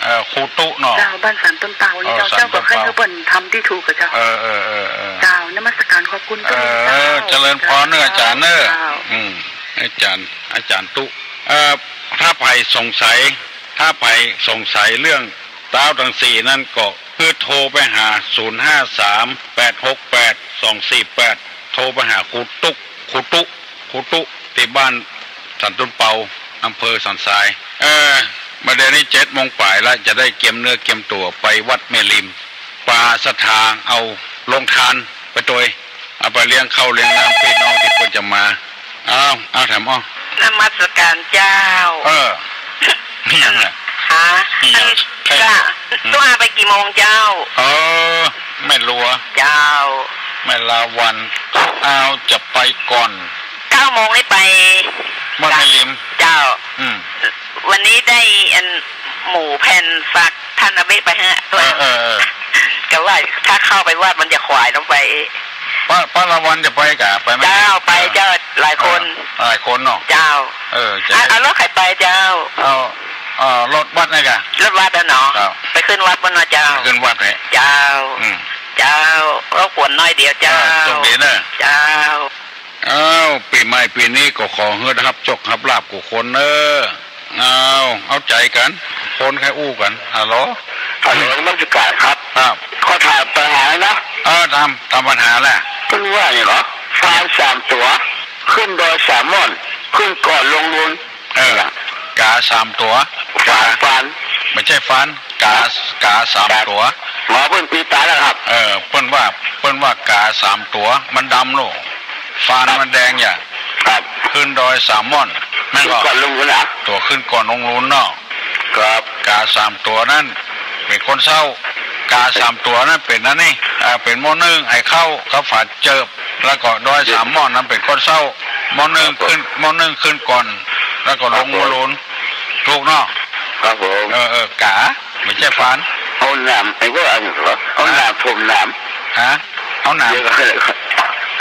เอ่อ ครูตุ๊เนาะ เจ้า บ้านสันต้นเปานี่เจ้า เออ สันต้นเปา เจ้าก็ใค่หื้อเปิ้นทำตี้ถูกอะเจ้า เออ เออ เออ เออ เจ้า นมัสการขอบคุณ เออ เจ้า เออ เจริญพรเน่ออาจ๋ารย์เน่อ เจ้า อืม อาจ๋ารย์ อาจ๋ารย์ตุ๊ เอ่อ ถ้าใผสงสัย ถ้าใผสงสัยเรื่องเต๊าตังสี่นั้นก็ คือโทรไปหา ศูนย์ห้าสาม แปดหกแปด สองสี่แปด โทรไปหาครูตุ๊ ครูตุ๊ ครูตุ๊ ตี้บ้านสันต้นเปา อำเภอสันทราย เอ่อ บ่าเดี่ยวนี้เจ็ดโมงป๋ายละ จะได้เกียมเนื้อเกียมตั๋วไปวัดแม่ริม ปาศรัทธาเอาโฮงตานไปตวย เอาไปเลี้ยงข้าวเลี้ยงน้ำปี้น้องตี้เปิ้นจะมา อ้าว อ้าว ถาม อ้อ นมัสการเจ้า เออ มีหยังล่ะ ฮะ มีหยัง อัน เอ้ย จ้ะ อืม ตุ๊อาไปกี่โมงเจ้า เออ แม่หลัว เจ้า แม่ลาวัณ อ้าว จะไปก่อน เก้าโมงนี่ไป วัดแม่ริม เจ้า อืม วันนี้ได้อันหมูแผ่นฝากต้านอาเบะไปฮะ เออ เออ เออ ก็ว่าถ้าเข้าไปวัดมันจะขวายลงไป ป้า ป้าลาวัณจะไปกะ ไปไหม เจ้า ไปเจ้า หลายคน เออ หลายคนเนาะ เจ้า เออ จะ อ่ะ ได้ เอารถใผไปเจ้า เอา เอ่อ รถวัดนี่กะ รถวัดอะเนาะ ครับ ไปขึ้นวัดบ่เนาะเจ้า ไปขึ้นวัดเลย เจ้า อืม เจ้า รบกวนหน้อยเดียวเจ้า เออ โชคดีเนอะ เจ้า อ้าว ปี๋ใหม่ปี๋นี้ก็ขอหื้อฮับโชครับลาภกู้คนเนอะ อ้าว เอาใจ๋กั๋น คนใค่อู้กั๋น ฮัลโหล ฮัลโหล นมัสการครับ ครับ ขอถามปัญหานะ เออ ถาม ถามปัญหาแหละ เปิ้นว่านี่เหรอ ฟานสามตั๋ว ขึ้นดอยสามม่อน ขึ้นก่อนลงลูน เออ กาสามตั๋ว ฟาน กา ฟาน บ่ใจ้ฟาน กา กาสามตั๋ว หมอเปิ้นตีต๋ายแล้วครับ เออ เปิ้นว่า เปิ้นว่ากาสามตั๋ว มันดำลูก ฟานมันแดงอย่า ครับ ขึ้นดอยสามม่อน แม่นก่อ ขึ้นก่อนลงลูนนะ ตั๋วขึ้นก่อนลงลูนเนาะ ครับ กาสามตั๋วนั้นเป๋นคนเซ้า กาสามตั๋วนั้นเป๋นอันนี้ อ่า เป๋นหม้อนึ่งไอ้ข้าวกับฝาเจิบ แล้วก็ดอยสามม่อนนั้นเป๋นคนเซ้า หม้อนึ่ง ครับผม ขึ้น หม้อนึ่งขึ้นก่อน แล้วก็ลง ครับผม หม้อลูน ถูกเนาะ ครับผม เออ เออ กา บ่ใจ้ฟาน เอาน้ำ ไอ้ว่าอันนี้เหรอ เอาน้ำท่วมน้ำ ฮะ เอาน้ำ เดี๋ยวก่อน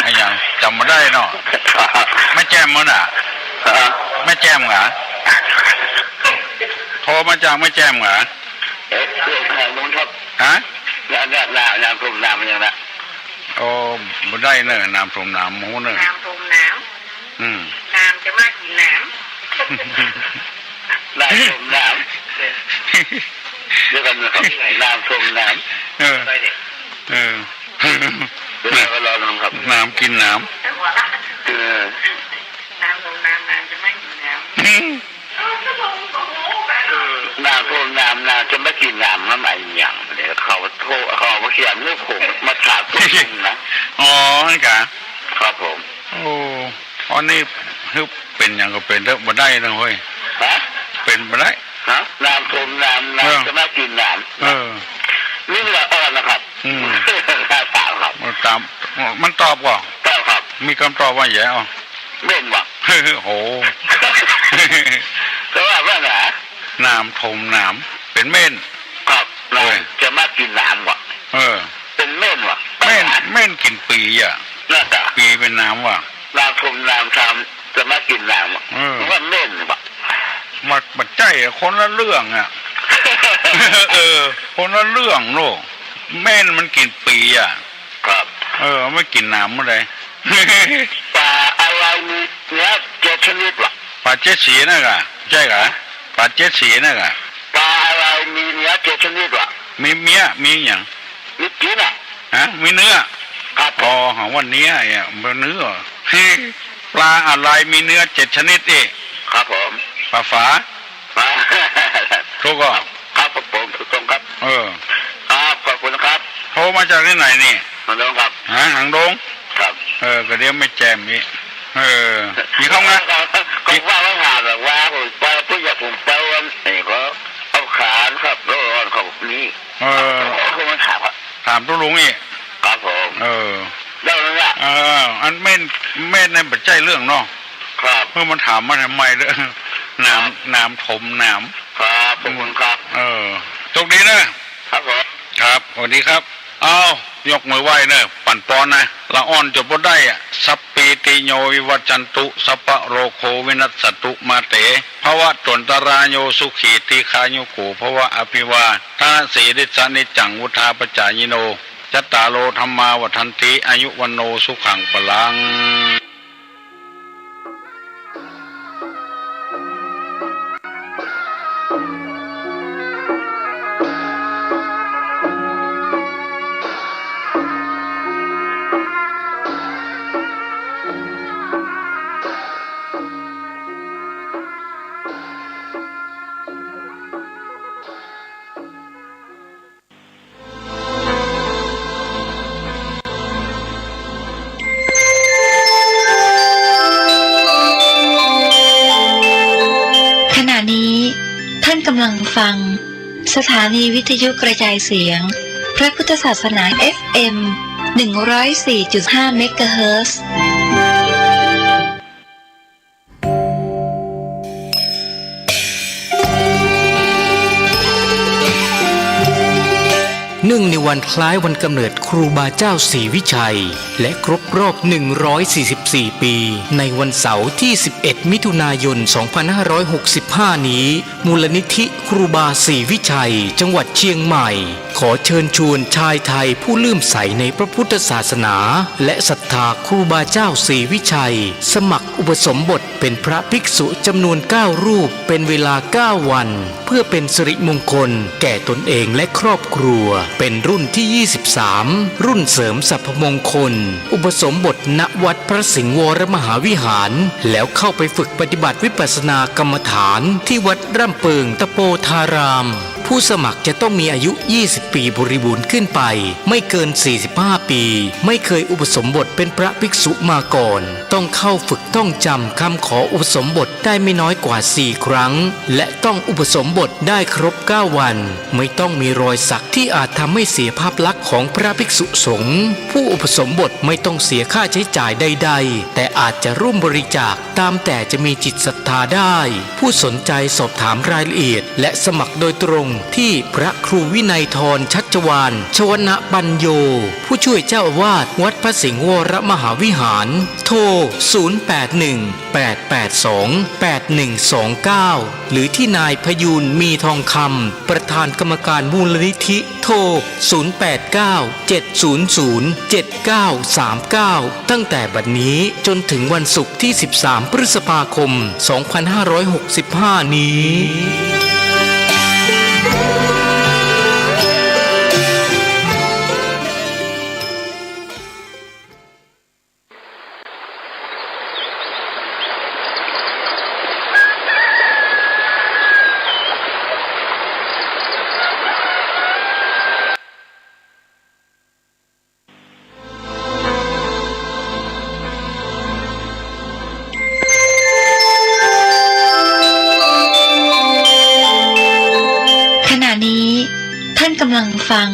ไอ้หยัง จ๋ำบ่ได้เนาะ แม่แจ่มมื้อน่ะ ฮะ แม่แจ่มเหรอ โทรมาจากแม่แจ่มเหรอ เอ๊ะ เรื่องทางนู้นครับ ฮะ น้ำ น้ำ น้ำ น้ำท่วมน้ำมันยังนะ โอ้ บ่ได้เนอะ น้ำท่วมน้ำ โหเนอะ น้ำท่วมน้ำ อืม น้ำจะมากิ๋นน้ำ น้ำท่วมน้ำ เดี๋ยวก่อนนะครับ น้ำท่วมน้ำ เออ เออ เดี๋ยวเราก็รอลงครับ น้ำกิ๋นน้ำ เออ น้ำท่วมน้ำ น้ำจะมากิ๋นน้ำ น้ำท่วมน้ำ น้ำจะมากิ๋นน้ำ มันหมายหยัง เดี๋ยวเขาโทร เขามาเขียนให้ผม มาถามผมนะ อ๋อ นั่นกะ ครับผม โอ้ อันนี้คือเป๋นหยังก็เป๋นเต๊อะ บ่ได้นะเฮ้ย ฮะ เป๋นบ่ได้ ฮะ น้ำท่วมน้ำ น้ำ เออ จะมากิ๋นน้ำ เออ นี่ละอ่อนนะครับ อืม ถามครับ มันตอบ มันตอบก่อ ตอบครับ มีกำตอบว่าหยังอ่ะ เม่นว่ะ โห แต่ว่าว่าไง น้ำท่วมน้ำ เป๋นเม่น ครับ เอ้ย น้ำจะมากิ๋นน้ำว่ะ เออ เป๋นเม่นว่ะ เม่น เม่นกิ๋นปี๋อ่ะ น่าจะ ปี๋เป๋นน้ำว่ะ น้ำท่วมน้ำทำจะมากิ๋นน้ำว่ะ เออ ว่าเม่นว่ะ มัน มันบ่ใจ้อะ คนละเรื่องอะ เออ คนละเรื่องโลก เม่นมันกิ๋นปี๋อ่ะ ครับ เออ ไม่กิ๋นน้ำเมื่อใด ปลาอะไรมีเนื้อเจ็ดชนิดวะ ปลาเจ็ดสีนั่นกะ ใจ้กะ ปลาเจ็ดสีนั่นกะ ปลาอะไรมีเนื้อเจ็ดชนิดวะ มีเมี้ย มีหยัง มีกิ๋นอ่ะ ฮะ มีเนื้อ ครับ อ๋อ หาว่าเนื้ออ่ะ บ่เนื้อ ปลาอะไรมีเนื้อเจ็ดชนิดเอ๊ะ ครับผม ปลาฝา ถูกก่อ ครับผม ถูกต้องครับ เออ ครับ ขอบคุณครับ โทรมาจากตี้ไหนนี่ หางดงครับ ฮะ หางดง ครับ เออ ก็เดี๋ยวแม่แจ่มอีก เออ มีเข้ามา ก็ว่าว่าถามแบบว่าผมไป ผู้อยากผมไปวันไหนก็เอาขานครับ แล้วอ่อนเขานี้ เออ เขามาถามครับ ถามตุ๊ลุงอีก ครับผม เออ ได้แล้วเนี่ย เออ อันเม่น เม่นนั่นบ่ใจ้เรื่องเนาะ ครับ เมื่อมันถามมาทำไมเด้อ น้ำ น้ำท่วมน้ำ ครับ ขอบคุณครับ เออ โชคดีเนอะ ครับผม ครับ สวัสดีครับ อ้าว ยกมือไหว้เนอะ ปั๋นปอนนะ ละอ่อนจ๋นบ่ได้อะ สัพพีติโยวิวัชชันตุ สัพพะโรโควินัสสันตุ มาเต ภวัตวันตะราโย สุขีทีฆายุโกภวะ อภิวาทะนะสีลิสสะนิจจัง วุฑฒาปะจายิโน จัตตาโร ธัมมา วัฑฒันติ อายุ วัณโณ สุขัง พะลัง ฟัง สถานีวิทยุกระจายเสียง พระพุทธศาสนา เอฟเอ็ม หนึ่งร้อยสี่จุดห้า เมกะเฮิรตซ์ เนื่องในวันคล้ายวันกำเนิดครูบาเจ้าศรีวิชัย และครบรอบ หนึ่งร้อยสี่สิบสี่ ปี ในวันเสาร์ที่ สิบเอ็ด มิถุนายน สองพันห้าร้อยหกสิบห้า นี้ มูลนิธิครูบาศรีวิชัย จังหวัดเชียงใหม่ ขอเชิญชวนชายไทยผู้เลื่อมใสในพระพุทธศาสนา และศรัทธาครูบาเจ้าศรีวิชัย สมัครอุปสมบทเป็นพระภิกษุจำนวน เก้า รูป เป็นเวลา เก้า วัน เพื่อเป็นสิริมงคลแก่ตนเองและครอบครัว เป็นรุ่นที่ ยี่สิบสาม รุ่นเสริมสรรพมงคล อุปสมบท ณ วัดพระสิงห์วรมหาวิหาร แล้วเข้าไปฝึกปฏิบัติวิปัสสนากรรมฐานที่วัดร่ำเปิงตะโปธาราม ผู้สมัครจะต้องมีอายุ ยี่สิบ ปีบริบูรณ์ขึ้นไป ไม่เกิน สี่สิบห้า ปี ไม่เคยอุปสมบทเป็นพระภิกษุมาก่อน ต้องเข้าฝึกท่องจำคำขออุปสมบทได้ไม่น้อยกว่า สี่ ครั้ง และต้องอุปสมบทได้ครบ เก้า วัน ไม่ต้องมีรอยสักที่อาจทำให้เสียภาพลักษณ์ของพระภิกษุสงฆ์ ผู้อุปสมบทไม่ต้องเสียค่าใช้จ่ายใดๆ แต่อาจจะร่วมบริจาคตามแต่จะมีจิตศรัทธาได้ ผู้สนใจสอบถามรายละเอียด และสมัครโดยตรงที่พระครูวินัยธร ชัชวาล ชวนะปัญโญ ผู้ช่วยเจ้าอาวาสวัดพระสิงห์วรมหาวิหาร โทร ศูนย์ แปด หนึ่ง แปด แปด สอง แปด หนึ่ง สอง เก้า หรือที่นายพยูน มีทองคำ ประธานกรรมการมูลนิธิ โทร ศูนย์ แปด เก้า เจ็ด ศูนย์ ศูนย์ เจ็ด เก้า สาม เก้า ตั้งแต่บัดนี้จนถึงวันศุกร์ที่ สิบสาม พฤษภาคม สองพันห้าร้อยหกสิบห้า นี้ ขณะนี้ท่านกำลังฟัง